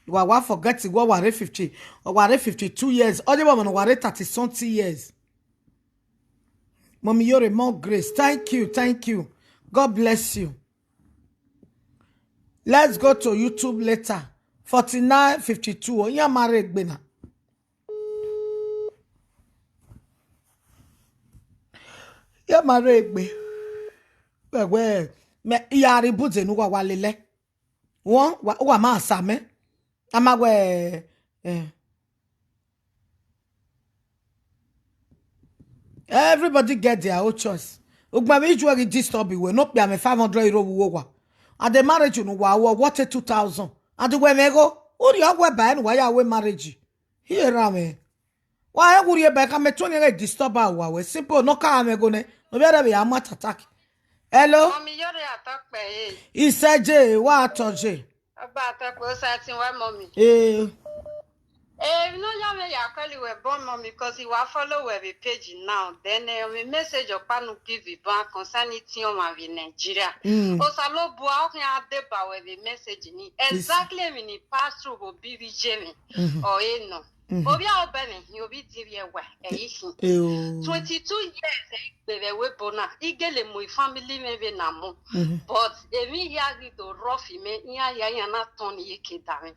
Wa wa forget wẹ wa rre fifty, wa rre fifty-two years. Ọ ye vbe ọmọ ne wa rre thirty something years. Mommy Yore, more grace. Thank you, thank you. God bless you. Let's go to YouTube later. Forty-nine fifty-two. Iran ma rre egbe na. Iran ma rre egbe. Wẹ, wẹ, mẹ, I ya rhie ibude ne uwa wa lele. Wọ, wa, uwa ma sa mẹ. A ma wẹ, eh. Everybody get their own choice. Ugbẹn vbe ijuẹ ghi disturb wẹ, ne okpia mwẹ five hundred euro vbe uwu owa. And the marriage ne uwa ru, what a two thousand. And wẹ mwẹ igho, u rhie ọghuẹ ba ẹre ne uwa ya ru marriage. Hie erha mwẹ. Wa rẹn wu rhie ba ẹre, khama ẹtuẹn ne ghẹ disturb a uwa wẹ. Simple, ne ọ ka mwẹ igho nẹ, ne ovbi ẹre vbe ya mu attack. Hello? Mommy Yore, atọ kpẹ, eh. Isẹje, wa tọ je. Ọba atọ kpẹ, osa ẹtin wa, Mommy. Eh. Eh, no ya mwẹ ya call wẹ bọ, Mommy, 'cause I wa follow wẹ vbe page now. Then, eh, mẹ message ọkpa ne u give bọ concerning Tiọmwa vbe Nigeria. Mm. Osanobua, ọ khian deba wẹ vbe message ni. Exactly emwi ni pass through vbe obi vbe iye mwẹ. Mm-hmm. Ọ e nọ. Mm-hmm. Ovbi a obọ mwẹ hin, ovbi din vbe ẹwa, ẹ i khin. Eh o. Twenty-two years ẹ i gbe vbe ẹvbo ebo na, I gele mu family mwẹ vbe na mu. Mm-hmm. But emwi hia ghi do rough mẹ, iran hia iran na tọn ni ye ke da mwẹ.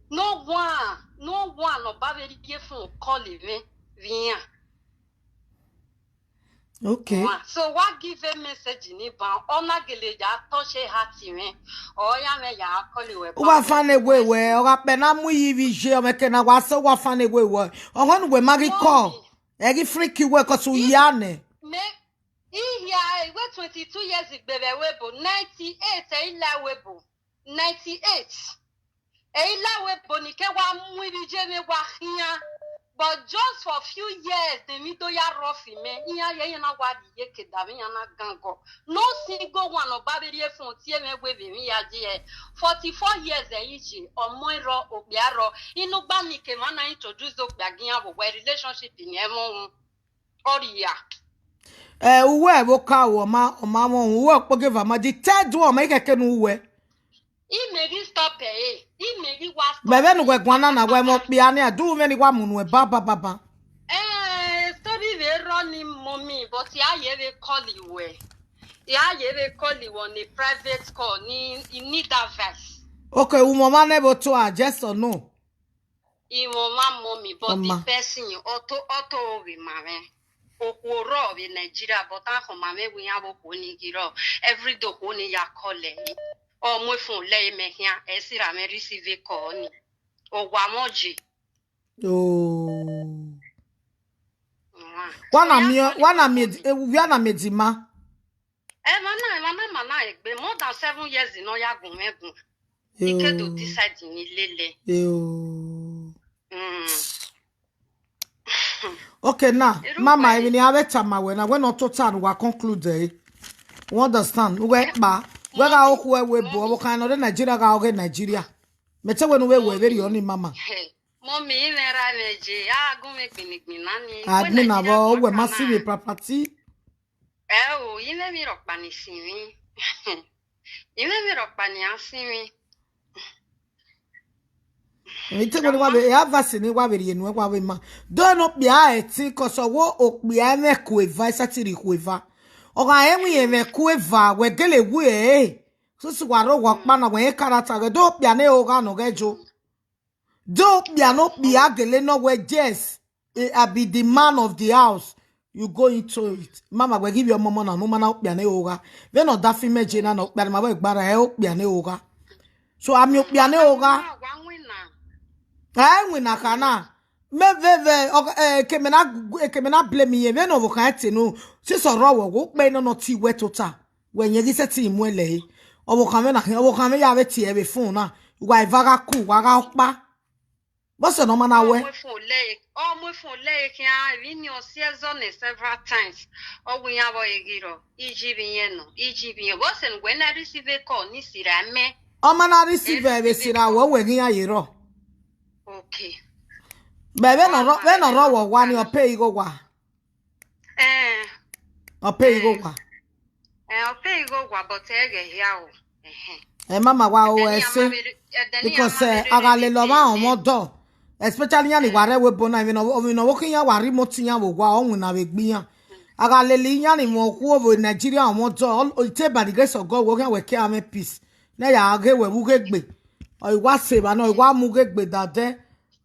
No one, no one ne ọ ba vbe rhie phone call mwẹ vbe iran. Okay. Wa, so wa give a message ni ban, ọ na gele ya touch heart mwẹ, ọ ya mwẹ ya call wẹ. U wa fan away wẹ, ọ gha kpẹ na mu iyi vbe iye, ọ mwẹ ke na wa sẹ, u wa fan away wẹ. Ọ ghẹ ne uwẹ ma ghi call. Ẹ ghi freak wẹ, 'cause u ya nẹ. Me, I hia, I wẹ twenty-two years I gbe vbe ẹvbo ebo, ninety-eight ẹ i la ẹvbo ebo, ninety-eight. Ẹ i la ẹvbo ebo ni ke wa mu ivbi iye mwẹ wa khian. But just for few years, de emwi do ya rough mẹ, iran ye, iran na wa rhie iye ke da mwẹ, iran na gangan. No single one ne ọ ba vbe rhie phone tie mwẹ wẹ vbe emwi ya ye. Forty-four years ẹ i ye, ọmọ i rrọọ, okpia rrọọ. Inugba ni ke emwa na introduce okpia gie iran vbe owa, relationship ni ẹmwẹ uhunmwu. Ọ rhia. Eh, uwẹ vbe oka, ọ ma, ọ ma mwẹ uhunmwu, uwẹ okpogieva ma di te du ọmọ ikhẹke ne uwẹ. I mẹ ghi stop ẹre, I mẹ ghi wa stop. Vbe vbene uwẹ guan na na, wẹ mwẹ okpia ni, a du mwẹ ni wa mu nuẹ ba, ba, ba, ba. Eh, story vbe rọ ni, Mommy, but I ye vbe call wẹ. I ye vbe call wẹ on a private call, ni, I need advice. Okay, u mwẹ ọmwa nẹ vbe otọ a, yes or no? I mwẹ ọmwa, Mommy, but the person, ọ to, ọ to vbe ma mwẹ. Okhuo rrọọ vbe Nigeria, but a khama mwẹ wẹ iran vbe okhuo ni ghi rrọọ. Every day okhuo ni ya call ẹre. Ọ mu efun lẹ mẹ khian, ẹ sirra mwẹ receive call ni. Owa mwẹ je. Oh. Wa na miẹn, wa na miẹn, wa na miẹn di ma. Emwa na, emwa na ma na egbe more than seven years ne ọ ya gun mwẹ gun. I ke do decide ni lele. Mm. Okay, now, mama, emwi ne a vbe tama wẹ na, wẹ ne ọ tota ne uwa conclude ẹre. You understand? Uwẹ kpa, wẹ gha okhu ẹwe bo, ọvbokhan ne ọ rre Nigeria gha ọghe Nigeria. Mẹ te wẹ ne u vbe wẹ vberriọ ni, mama. Mummy, I mwẹ ra mwẹ je, a gu mwẹ gbinnigbin na ni. A gbinna vbọ, wẹ ma si vbe property. Ẹ o, I mwẹ emwi rhọkpa ni sinmwi. I mwẹ emwi rhọkpa ni a sinmwi. Emwi te wẹ ne wa vbe, e advice ni wa vbe rhie nuẹn wa vbe ma. Do ne okpia ẹtin, cause ọ wẹ okpia ẹmwẹ ku eva, I sẹtin rhie ku eva. Ọ gha rẹn wẹ ẹmwẹ ku eva, wẹ gele wu ẹre. Sisi wa rre owa ọkpa na, wẹ rẹn character ghẹ, do okpia ne ogha nọ ghẹ jo. Do okpia ne okpia gele nọ wẹ, yes, I be the man of the house. You go into it. Mama, wẹ ghi vbe ọmọmọ na, ne u ma na okpia ne ogha. Vbene ọ da fi mẹ je na, na okpia ne ma vbe gba ra, ẹ okpia ne ogha. So, a miẹn okpia ne ogha. Ẹ winna kha na. Mẹ vbe vbe, ọ, eh, ekemẹ na, ekemẹ na blame iye, vbene ọvbokhan te nọ, sisi ọ rrọọ wẹ, wẹ ukpe nọ nọ ti wẹ tota. Wẹ yẹn ghi sẹtin mu ẹlẹ re. Ọvbokhan mwẹ na khian, ọvbokhan mwẹ ya vbe tie ẹre vbe phone na. Wa eva gha ku, wa gha ọkpa. Vbọsẹ ne ọ ma na wẹ? Ọ mu efun lẹ, ọ mu efun lẹ khian, emwi ni ọ si ẹzọ nẹ several times. Ọ wẹ iran vbe ọre ghi rrọọ, I ji vbe iran nọ, I ji vbe iran. Vbọsẹ ne uwẹ na receive call ni sirra mẹ. Ọ ma na receive vbe sirra wẹ, wẹ ghi iran ye rrọọ. Okay. Bẹ vbene ọ rrọọ, vbene ọ rrọọ wẹ owa ni, ọ pay igho owa. Eh. Ọ pay igho owa. Eh, ọ pay igho owa, but ẹ ghẹ hia o. Ẹhẹn. Ẹ mama wa o ẹse. Because a gha lele ọmwa ọmọ dọ, especially iran ni wa rre ẹvbo ebo na, emwi ne ọvbokhan iran wa rre imoto iran vbe owa, ọ winna vbe egbe iran. A gha lele iran ni mwẹ okhuo vbe Nigeria ọmọ dọ, ọ te by the grace of God, wẹ khian wẹ ke a mwẹ peace. Ne ya ghe wẹ vbe ughe egbe. Ọ i wa sẹ evba na, ọ i wa mu ughe egbe dadẹ.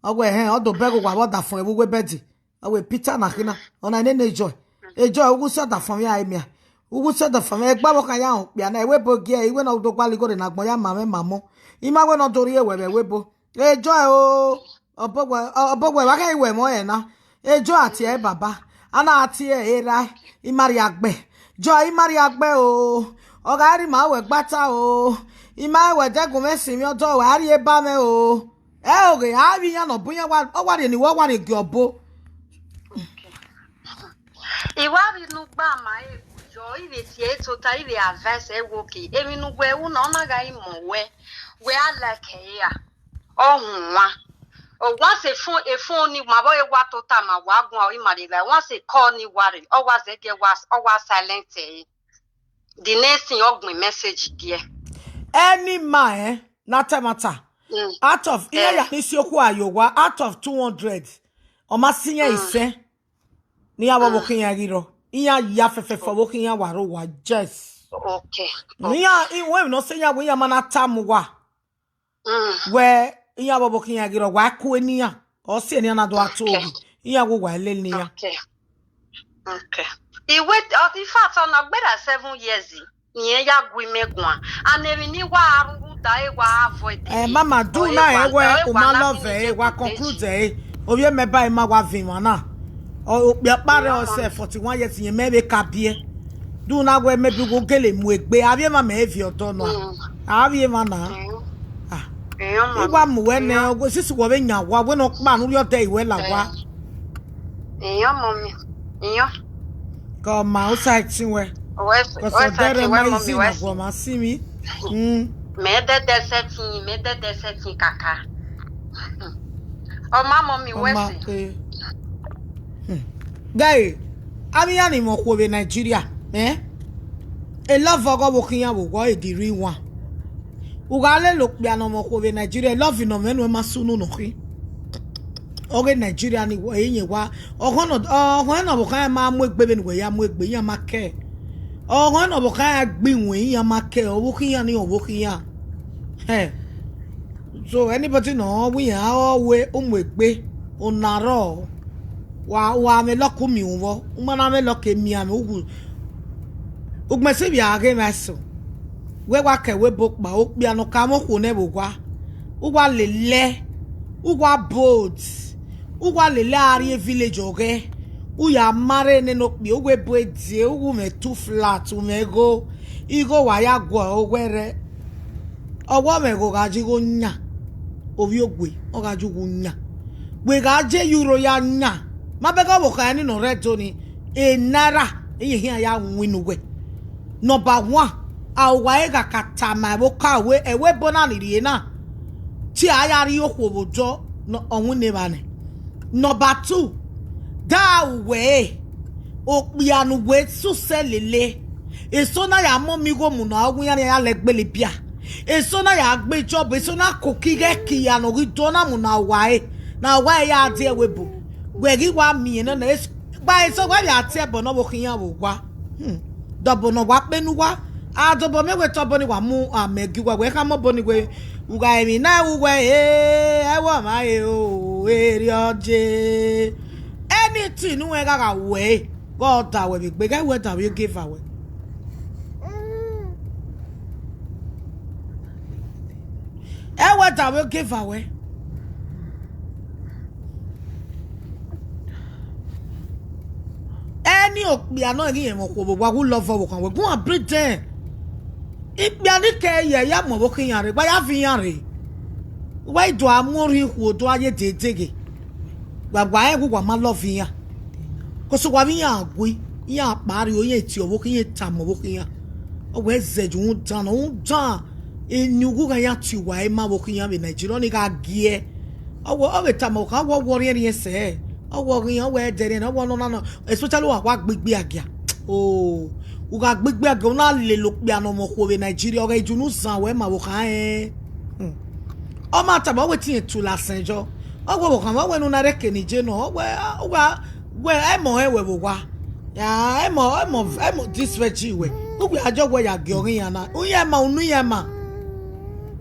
Ọ wẹ hẹn, ọ do bẹghe owa vbe ọdafọn vbe uwu bed. Ọ wẹ Peter na khin na, ọna nene Joy. E Joy, uwu sẹ ọdafọn mwẹ a i miẹn. Uwu sẹ ọdafọn mwẹ, ẹgbẹe ọvbokhan ya họn okpia na, ẹvbo ebo gie, iwẹ ne ọ do gbalọ igho rre ne agbọn ya ma mwẹ ma mọ. I ma wẹ ne ọ do rhie wẹ vbe ẹvbo ebo. E Joy o, ọbọ wẹ, ọbọ wẹ, wa khẹ i wẹ ẹmwẹ ọnrẹn na. E Joy a tie ẹre baba, a na tie ẹre erha, I ma rhie agbẹ. Joy, I ma rhie agbẹ o. Ọ gha rre ima wẹ gbata o. I ma wẹ ẹdẹgun mwẹ sinmwi ọdọ, wa rhie eba mwẹ o. Ẹ oghe, avbe iran ne ọ bu iran wa, ọ wa rhie ne ọ wa rhie gie ọbo. I wa rhie ne u gba ma ẹre yọ, I vbe tie ẹre tota, I vbe advice ẹre wẹ okay, emwi ne uwẹ ru na, ọ na gha re imẹ wẹ, wẹ a like ẹre ra, ọ hunwan. Once efun, efun ni ma vbe ọre wa tota ma wa guan, ọ i ma rhie evbare, once call ni wa rre, ọ wa zẹgiẹ wa, ọ wa silent ẹre. The next thing, ọ gbẹn message gie. Any man, eh, na ta ẹmwata. Mm. Out of, iran ya ni si okhuo a ye owa, out of two hundred, ọ ma si iran isẹ, ne iran vbe ọvbokhan iran ghi rrọọ, iran ya fẹfẹfẹ ọvbokhan iran wa rre owa, yes. Okay. Ne iran, iwẹn emwi ne ọ sẹ iran wẹ iran ma na ta mu uwa. Mm. Wẹ iran vbe ọvbokhan iran ghi rrọọ, wa ku eni iran, ọ si eni iran na do a to ogi, iran wo wa lele iran. Okay. Okay. Iwe, in fact, ọ na gberra seven years, irẹn ya gu imẹ guan. And emwi ni wa rhurhu da, e wa avoid Eh, emwi. Mama, do na ẹ wẹ u ma love ẹ, wa conclude ẹ. Ovbi mẹ ba ima wa vin emwa na. Ọ, okpia ọkpa rre ọsẹ forty-one years, yẹn mẹ vbe ka biẹ. Do na wẹ maybe wo gele mu egbe, avbe emwa mẹ viọ ọdọ nọ. Mm. Avbe emwa na. Mm. Ah. Iran mọ I wa mu wẹ nẹ, iran. Ogo sisi wọ vbe yan wa, wẹ ne ọ kpa ne u rhie ọdẹ iwẹ la wa. Eh. Iran mọ mi, iran. Kọ ma u sa ẹtin wẹ. Wẹ, kọ sọ wẹ sa dẹrẹ ẹtin wẹ ma mọ mi izi wẹ na si. Wọ ma si mi. Mm. Mẹ dẹdẹ sẹtin, mẹ dẹdẹ sẹtin kaka. Ọ ma mọ mi wẹ Ọ ma si. Eh. Hmm. Guy, avbe iran ni mwẹ okhuo vbe Nigeria, eh? E love ọghe ọvbokhan iran vbe owa, e di rri wan. U gha lele okpia ne ọ mwẹ okhuo vbe Nigeria, e love ne ọ mwẹ nuẹn ma sunu nọ khin. Ọghe Nigeria ni wẹ iyẹn wa, ọghọn nọ, ọghọn ne ọvbokhan ma mu egbe vbene uwẹ ya mu egbe, iran ma kẹ. Ọghọn ne ọvbokhan ya gbe iwẹn, iran ma kẹ, ọvbokhan iran ni ọvbokhan iran. Hẹ. So anybody nọ wẹ iran ọ wẹ u mu egbe, u na rrọọ, wa, wa mwẹ luck u miẹn uhunmwu, u ma na mwẹ luck e miẹn amwẹ uwu. Ugbẹn sivbi a ghe mwẹ eso. Wẹ wa kẹ ẹvbo ebo kpa, okpia ne ọ ka mwẹ okhuo nẹ vbe owa, uwa lele, uwa bold, uwa lele a rrie village ọghẹ, u ya ma rre nene okpia, uwu ebo edie, uwu mwẹ too flat, u mwẹ igho, igho wa ya guẹ owẹ rẹ, ọwọ mwẹ igho gha ye igho yan, ovbi ogue, ọ gha ye uwu yan. Wẹ gha ye euro ya yan, ma bẹghe ọvbokhan ni ne ọ rre Ẹdo ni, e naira, iye khian ya winna uwẹ. Number one, a uwa ẹre gha ka tama ẹvbo ka wẹ, ẹvbo ebo na ni rrie na, te a ya rrie okhuo vbe odọ, nọ, ọ winna evba nẹ. Number two, da uwẹ ẹre, okpia ne uwẹ susẹ lele, eso na ya mu ọmọ igho mu ne ọ wu iran ya lẹ gbele bia, eso na ya gbe job, eso na koko ighẹ ke iya ne ọ ghi do na mu ne a uwa ẹre, ne a uwa ẹre ya die ẹvbo ebo. Wẹ ghi wa miẹn nana, es-, gba eso wẹ vbe a tie ẹbọ ne ọvbokhan iran vbe owa. Hmm. Dọbọ ne ọ wa kpe ne uwa. A dobọ miẹn wẹ te ọbọ ni wa mu amẹ gie uwa, wẹ khama ọbọ ni wẹ, u gha emwi na ru wẹ, e, ẹvbo ọmwa re o, erriọ je. Anything ne uwẹ gha gha wẹ, ghe ọ da wẹ vbe egbe, ghẹ wẹ da vbe ogieva wẹ. Ẹ wẹ da vbe ogieva wẹ. Ẹni okpia nọ ghi rẹn mwẹ okhuo vbe owa, gu love ọvbokhan wẹ, gu a breed them. Ikpia ni kẹ ye ya mu ọvbokhan iran rre, gba ya viọ iran rre. Wa i do a mu orhiọn ikhuo do a ye dede ghe. Wa wa rẹn wẹ uwa ma love iran. Cause wa vbe iran gui, iran kpa rrio, iran tie ọvbokhan, iran tama ọvbokhan iran. Ọ wẹ zẹ ye rhunmwuda na, rhunmwuda eni ughughan ya tie uwa ẹre ma vbe okhian vbe Nigeria, ọni gha giẹ. Ọ wẹ, ọ vbe tama okhan, ọ wẹ ọ wẹ ọriẹnriẹn sẹ, ọ wẹ ọghian, ọ wẹ ẹdẹrriẹn, ọ wẹ ọnọna nọ, especially wa wa gbe igbe agia. O, u gha gbe igbe agia, u na lele okpia ne ọ mwẹ okhuo vbe Nigeria, ọ ghẹ ye unu zan wẹ ma vbe okhan rẹn. Hmm. Ọ ma tama, ọ wẹ te irẹn tu lasẹn yọ. Ọ wẹ ọvbokhan mwẹ, ọ wẹ ne u na rre eke ne I je nọ, ọ wẹ, ọ wẹ, wẹ ẹmọ rẹn wẹ vbe owa. Ya, ẹmọ, ẹmọ, ẹmọ this virgin wẹ. U wẹ a jọ wẹ ya gie ọghe iran na. U ya ma, unu iran ma.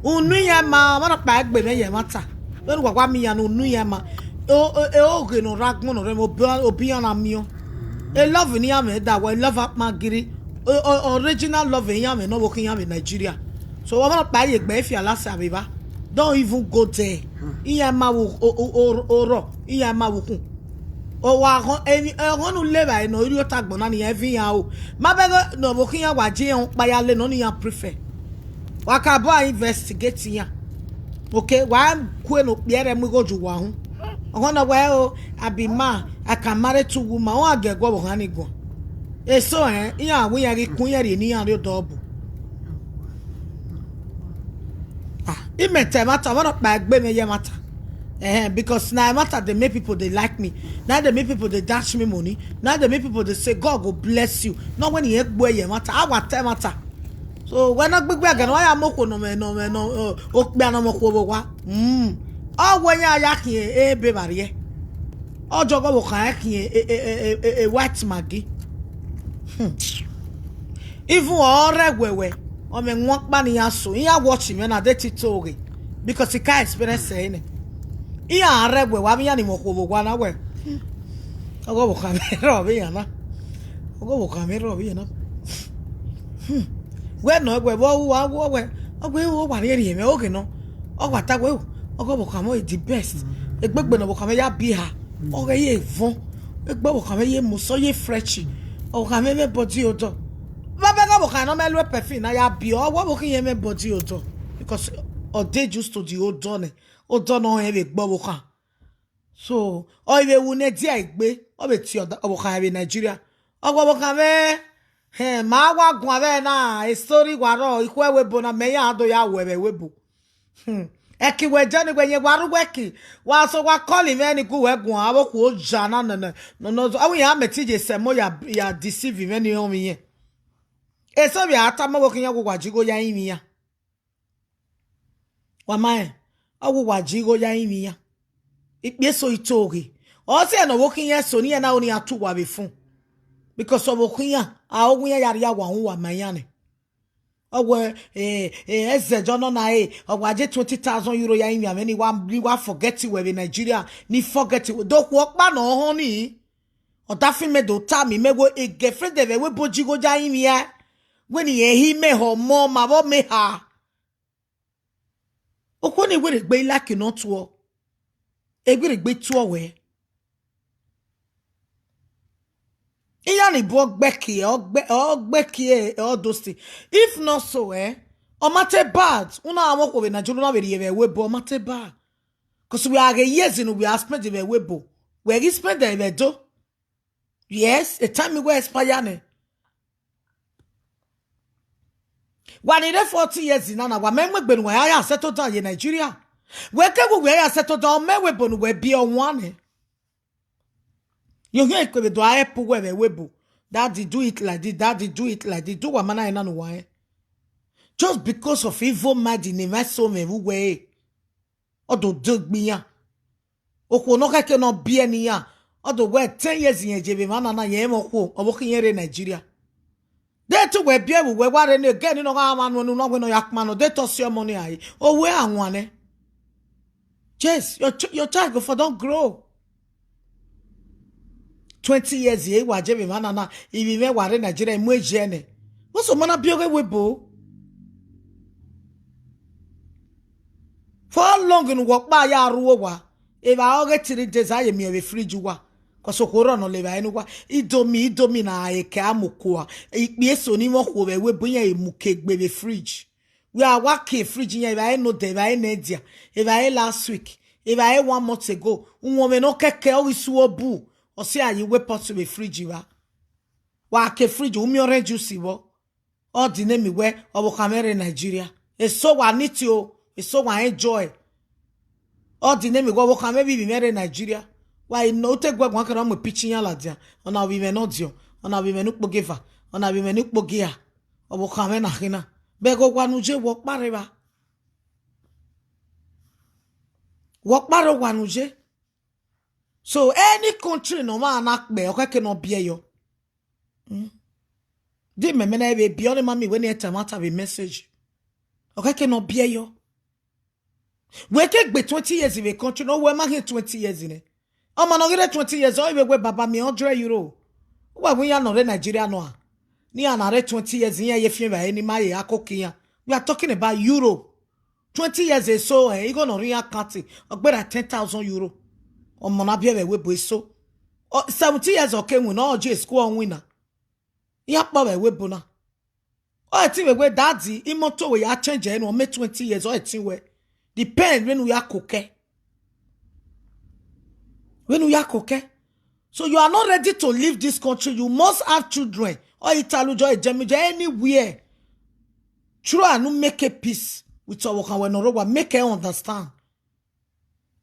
Unu iran ma, ọmwa nọkpa gbe mwẹ ye ẹmwata. Vbene uwa wa miẹn iran na, unu iran ma. O, o, e, oghe ne ọ rre agbọn ne ọ rre mwẹ, obi, obi iran na miẹn. E love ne iran mwẹ da wẹ, e love akpagiri. O, o, original love iran mwẹ ne ọvbokhan iran vbe Nigeria. So, ọmwa nọkpa ye egbe fiala sa vbe evba. Don't even go there. Iran ma vbe o, o, o, orọ, iran ma vbe ukhun. Ọ wa họn, emwi, ọghọn ne u le evbare ne ọ rhie ota agbọn na ne iran viọ iran o. Ma bẹghe ne ọvbokhan iran wa je iran ukpa ya le nọ ne iran prefer. Wa ka bọ a investigate iran. Okay, wa kue ne okpia ẹre mu igho ye uwa uhunmwu. Ọghọn ne ọ wẹ o, I be man, I can marry two woman, ọ gha gie ẹguọvbokhan ni guan. Eso rẹn, iran wẹ iran ghi kun iran rhie ne iran rrie odọ bu. Ah, imẹ ta ẹmwata, ọmwa nọkpa gbe mwẹ ye ẹmwata. Eh, because na ẹmwata dey make people dey like me. Na dey make people dey dash me money. Na dey make people dey say, "God go bless you." Nọ wẹ ne irẹn gbe ye ẹmwata, a wa ta ẹmwata. So, wẹ na gbigbi ẹgẹ ne wa ya mu okhuo nọ mwẹ, nọ mwẹ, nọ, okpia nọ mwẹ okhuo vbe owa. Mm. Ọ wẹ iran ya khian ebe vbe arriẹ. Ọ jọ ọghọvbokhan khian e, e, e, e, e, e white Maggi. Hmm. Even ọ rre ẹwẹwẹ, ọ mwẹ ẹwaẹn ọkpa ne iran so, iran watch mwẹ na, de tito ghe, because I ka experience ẹre nẹ. Iran rre ẹwẹwẹ, avbe iran ni mwẹ okhuo vbe owa na wẹ, hmm, ọghọvbokhan mwẹ rrọọ vbe iran na. Ọghọvbokhan mwẹ rrọọ vbe iran na. Hmm. Wẹ nọ wẹ, vbe ọ ru a wẹ, ọ wẹ, ọ wẹ, ọ wa rhie rhie mwẹ, oghe nọ. Ọ wa ta wẹ, ọghọvbokhan mwẹ is the best. Egbegbe ne ọvbokhan mwẹ ya biẹ eha, ọ ghẹ ye vọn. Egbe ọvbokhan mwẹ ye musọ, ye fresh. Ọvbokhan mwẹ mwẹ body odor. Vbe abẹghe ọvbokhan ne ọ mẹ lu perfume na ya biẹ, ọ wẹ ọvbokhan mwẹ body odor. Because ọ dey used to the odor nẹ. Odor nọ rẹn vbe egbe ọvbokhan. So, ọ i vbe wu ne ẹdia egbe, ọ vbe tie ọda, ọvbokhan vbe Nigeria. Ọghọvbokhan mwẹ, hẹn, ma wa guan vbe na, e story wa rrọọ, ikhuo ẹvbo ebo na, mẹ ya do ya wẹ vbe ẹvbo ebo. Hmm. Ẹki wẹ jẹ ni wẹ yẹn wa rre uwu ẹki, wa so wa call mwẹ ni gu wẹ guan, avbe okhuo oja na nọ, nọ, nọ, nọ, ọ wẹ iran mẹ te ye sẹ ẹmọ ya, ya deceive mwẹ ni rọnmwẹ irẹn. Eso vbe a tama ọvbokhan iran wẹ uwa ji igho ya rinmwian. Wa ma rẹn, ọ wẹ uwa ji igho ya rinmwian. Ikpia eso i to ghe. Ọ sẹ ne ọvbokhan iran eso ne iran na ro ne iran tu uwa vbe fun. Because ọvbokhan iran, a ro wẹ iran ya rhie uwa uhunmwu uwa ma iran nẹ. Ọ wẹ, eh, eh, ẹzẹdẹ ọnọna re, ọ wa je twenty thousand euro ya rinmwian mwẹ ni wa, ni wa forget wẹ vbe Nigeria, ni forget wẹ. Do okhuo ọkpa ne ọ họn ni. Ọdafẹn mẹ do tama imẹ wẹ, e girlfriend vbe ẹvbo ebo ji igho ya rinmwian. Wẹ ne irẹn hi mẹ hẹ ọmọ ma vbe ọ mẹ eha. Okhuo ni werriegbe I like ne ọ tuọ, e werriegbe tuọ wẹ. Iran ni bu ọgbẹkie, ọgbẹ, ọgbẹkie, all those things. If not so, eh, ọ ma te bad, u na mwẹ okhuo vbe Nigeria, u na vbe rhie vbe ẹvbo ebo, ọ ma te bad. 'Cause wẹ a ghe years ne uwẹ a spend vbe ẹvbo ebo, wẹ ghi spend vbe Ẹdo. Yes, e time wẹ expire nẹ. Wa ni rre forty years na na, wa mẹ mu egbe ne uwa ya ya settle down ye Nigeria. Wẹ kevbe uwẹ ya settle down, ọ mẹ ẹvbo ebo ne uwẹ biẹ ọwan nẹ. Ye ohiẹn ikpevbe do a help uwẹ vbe ẹvbo ebo. Daddy, do it like this, daddy, do it like this. Do wa ma na rẹn na ne uwa rẹn. Just because of evil mind ne emwa eso mwẹ vbe uwẹ re. Ọ do do egbe iran. Okhuo ne ọ khẹke ne ọ biẹ ne iran, ọ do wẹ ten years irẹn ye vbe emwa na na, irẹn mwẹ okhuo, ọvbokhan irẹn rre Nigeria. De te uwẹ biẹ vbe uwẹ, wa rre ne ẹghẹ ni ne ọ gha mwa nuẹn ne u na wẹ ne ọ ya kpannọ, de te ọ si ọmọ ni rae, owẹ a wan nẹ. Yes, your ch-, your child go for don grow. Twenty years ye wa je vbe emwa na na, ivbi mwẹ wa rre Nigeria, I mu eje nẹ. What's ọmọ na biẹ ọghe ẹvbo ebo? For how long ne uwẹ ọkpa ya rre uwu owa? Evba ọghe three days, a ye miẹn vbe fridge uwa. 'Cause okhuo rrọọ ne ọ le evbare ne uwa. Indomie, Indomie na eke a mu okua. Ikpia eso ni mwẹ okhuo vbe ẹvbo ebo, iran i mu ke egbe vbe fridge. Wẹ a wa ke fridge iran, evbare ne odẹ, evbare ne ẹdia, evbare last week, evbare one month ago. Uwọnmwẹ ne ọ kẹkẹ, ọ ghi su obu, ọ si a ye uwu pot vbe fridge evba. Wa ke fridge, u miẹn orange juice vbọ. Ọ di name wẹ ọvbokhan mwẹ rre Nigeria. Eso wa neat o, eso wa enjoy. Ọ di name wẹ ọvbokhan mwẹ vbe ivbi mwẹ rre Nigeria. Wa i nọ, u te guẹ guan kẹrẹ ọ mu picture iran ladian. Ọna ovbi mwẹ ne ọ diọn, ọna ovbi mwẹ ne ukpogieva, ọna ovbi mwẹ ne ukpogiera. Ọvbokhan mwẹ na khin na. Bẹghe owa ne u ye, wẹ ọkpa rre evba. Wẹ ọkpa rre owa ne u ye. So any country ne ọmwa na kpẹ, ọ khẹke ne ọ biẹ yọ. De imẹ, mẹ na vbe biẹ, ọ ne ma miẹn wẹ ne ẹ ta ẹmwata vbe message. Ọ khẹke ne ọ biẹ yọ. Wẹ ke gbe twenty years vbe country nọ, wẹ ma khian twenty years nẹ. Ọmọ ne ọ ghi rre twenty years, ọ i vbe wẹ, baba, miẹn hundred euro. Uwa wẹ iran ne ọ rre Nigeria nọ a, ne iran na rre twenty years, iran ye fian evbare ne ima ye a koko iran. We are talking about Europe. Twenty years eso, eh, igho ne ọ rre iran account, ọ gberra ten thousand euro. Ọmọ na biẹ vbe ẹvbo ebo eso. Ọ, seventeen years ọ ke winna, ọ je school ọ winna. Iran kpọ vbe ẹvbo ebo na. Ọ i tin vbe wẹ, daddy, imoto wẹ ya change ẹre ne ọ mẹ twenty years, ọ i tin wẹ. Depend vbene u ya kokẹ. Vbene u ya kokẹ. So you are not ready to leave this country, you must have children. Ọ i talu jọ, e jẹ mi jẹ anywhere. Try and make a peace with ọvbokhan wẹ ne ọ rre owa, make her understand.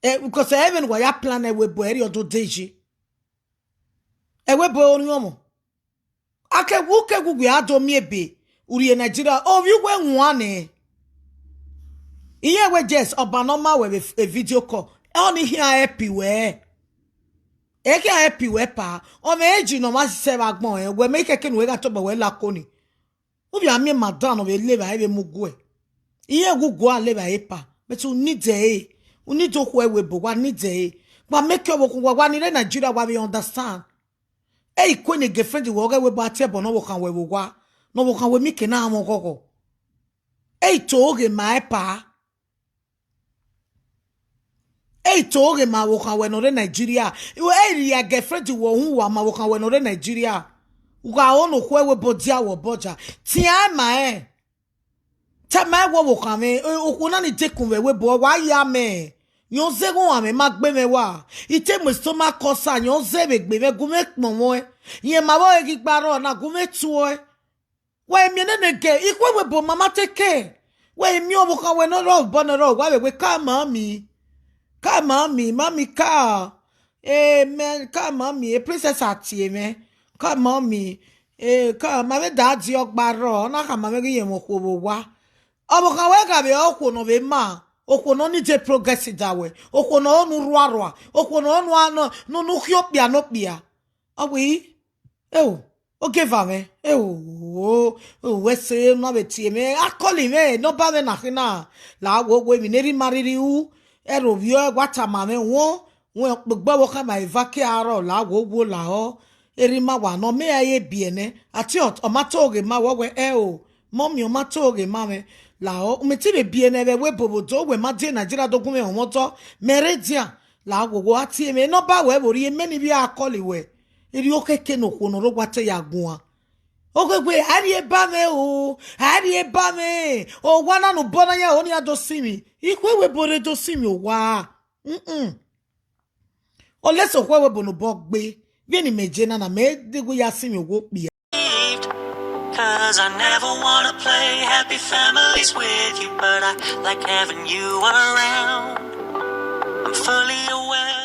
Eh, because even wa ya plan ẹvbo ebo, ẹre ọ do de yi. Ẹvbo ebo orhiọn ọmọ. Akẹwu kẹwu wẹ a do miẹn ebe, u rrie Nigeria, ovbi uwẹ wan nẹ. Iran wẹ just ọba ne ọ ma wẹ vbe f-, e video call. Ọnii khian help wẹ. E khian help wẹ pa. Ọ mwẹ age ne ọ ma sẹ vbe agbọn ẹn, wẹ mẹ khẹke ne uwẹ gha tobọ wẹ la ko ni. U vbe a miẹn madam ne ọ vbe le evbare vbe mu guẹ. Iran gu guẹ a le evbare pa, but u need ẹre. U need okhuo ẹvbo ebo, wa need ẹre. Wa make ọvbokhan uwa, wa ni rre Nigeria, wa vbe understand. E i kue ne girlfriend wẹ ọghe ẹvbo ebo a tie ẹbọ ne ọvbokhan wẹ vbe owa, ne ọvbokhan wẹ miẹn eke na mwẹ ọghọghọ. E i to ghe ma ẹpa. E i to ghe ma ọvbokhan wẹ ne ọ rre Nigeria. E i rhie girlfriend wẹ uhunmwu uwa ma ọvbokhan wẹ ne ọ rre Nigeria. U gha ho ne okhuo ẹvbo ebo dia wẹ obọ ja. Tian ma rẹn. Tama ẹre wẹ ọvbokhan mwẹ, e, okhuo na ni dekun vbe ẹvbo ebo, wa ya mẹ. Yẹn ọ zẹ ghe ọmwa mwẹ ma gbe mwẹ wa. I te mu stomach ulcer, yẹn ọ zẹ vbe egbe mwẹ, gu mwẹ kpọnmwẹ. Rẹn ma vbe ọre ghi gba rrọọ na, gu mwẹ tuẹ. Wa i miẹn nene gẹ, ikhuo ẹvbo ebo ma ma te kẹ. Wa i miẹn ọvbokhan wẹ ne ọ rrọọ obọ ne ọ rrọọ, wa vbe wẹ, ka mami. Ka mami, mami ka. E mẹ, ka mami, e princess a tie mwẹ. Ka mami. E ka, ma vbe daddy ọgba rrọọ, ọ na khama mwẹ ghi rẹn mwẹ okhuo vbe owa. Ọvbokhan wẹ gha vbe okhuo ne ọ vbe ma, okhuo ne ọ need progress da wẹ, okhuo ne ọ ho ne u rhuarhua, okhuo ne ọ ho ne u, ne u, ne u khian okpia ne okpia. Ọ wẹ, eo, ogieva mwẹ, eo, eo, wẹ sẹ, u na vbe tie mwẹ, akọli mwẹ, ne ọ ba mwẹ na khin na, la wo wo emwi ne erha ima rhirhi ru, ẹrhovbiẹ wa tama mwẹ, wọ, wẹ kpegbe ọvbokhan ma eva ke aro, la wo wo lahọ. Erha ima wa nọ, mẹ ra ye biẹ nẹ, atiọt ọ ma to ghe ma wẹ, wẹ ẹ o, mummy ọ ma to ghe ma mwẹ. Lahọ, mẹ te vbe biẹ nẹ vbe ẹvbo ebo vbe odọ, wẹ ma die Nigeria do gu mwẹ họmwa otọ, mẹ rre dia. Lahọ, wo, wo a tie mwẹ, nọmba wẹ vbe rhie, mẹ ni vbe a call wẹ. Erriọ khẹke ne okhuo ne ọ rre owa te ya guan. Oghegbe, a rhie ba mwẹ o, a rhie ba mwẹ. Owa na ne obọ na ya ho ne iran do sinmwi. Ikhuo ẹvbo ebo rre do sinmwi owa. Mm-mm. Ọlẹse okhuo ẹvbo ebo ne obọ gbe, vbene imẹ je na na, mẹ deghẹ ya sinmwi owa okpia. 'Cause I never wanna play happy families with you, but I like having you around. I'm fully aware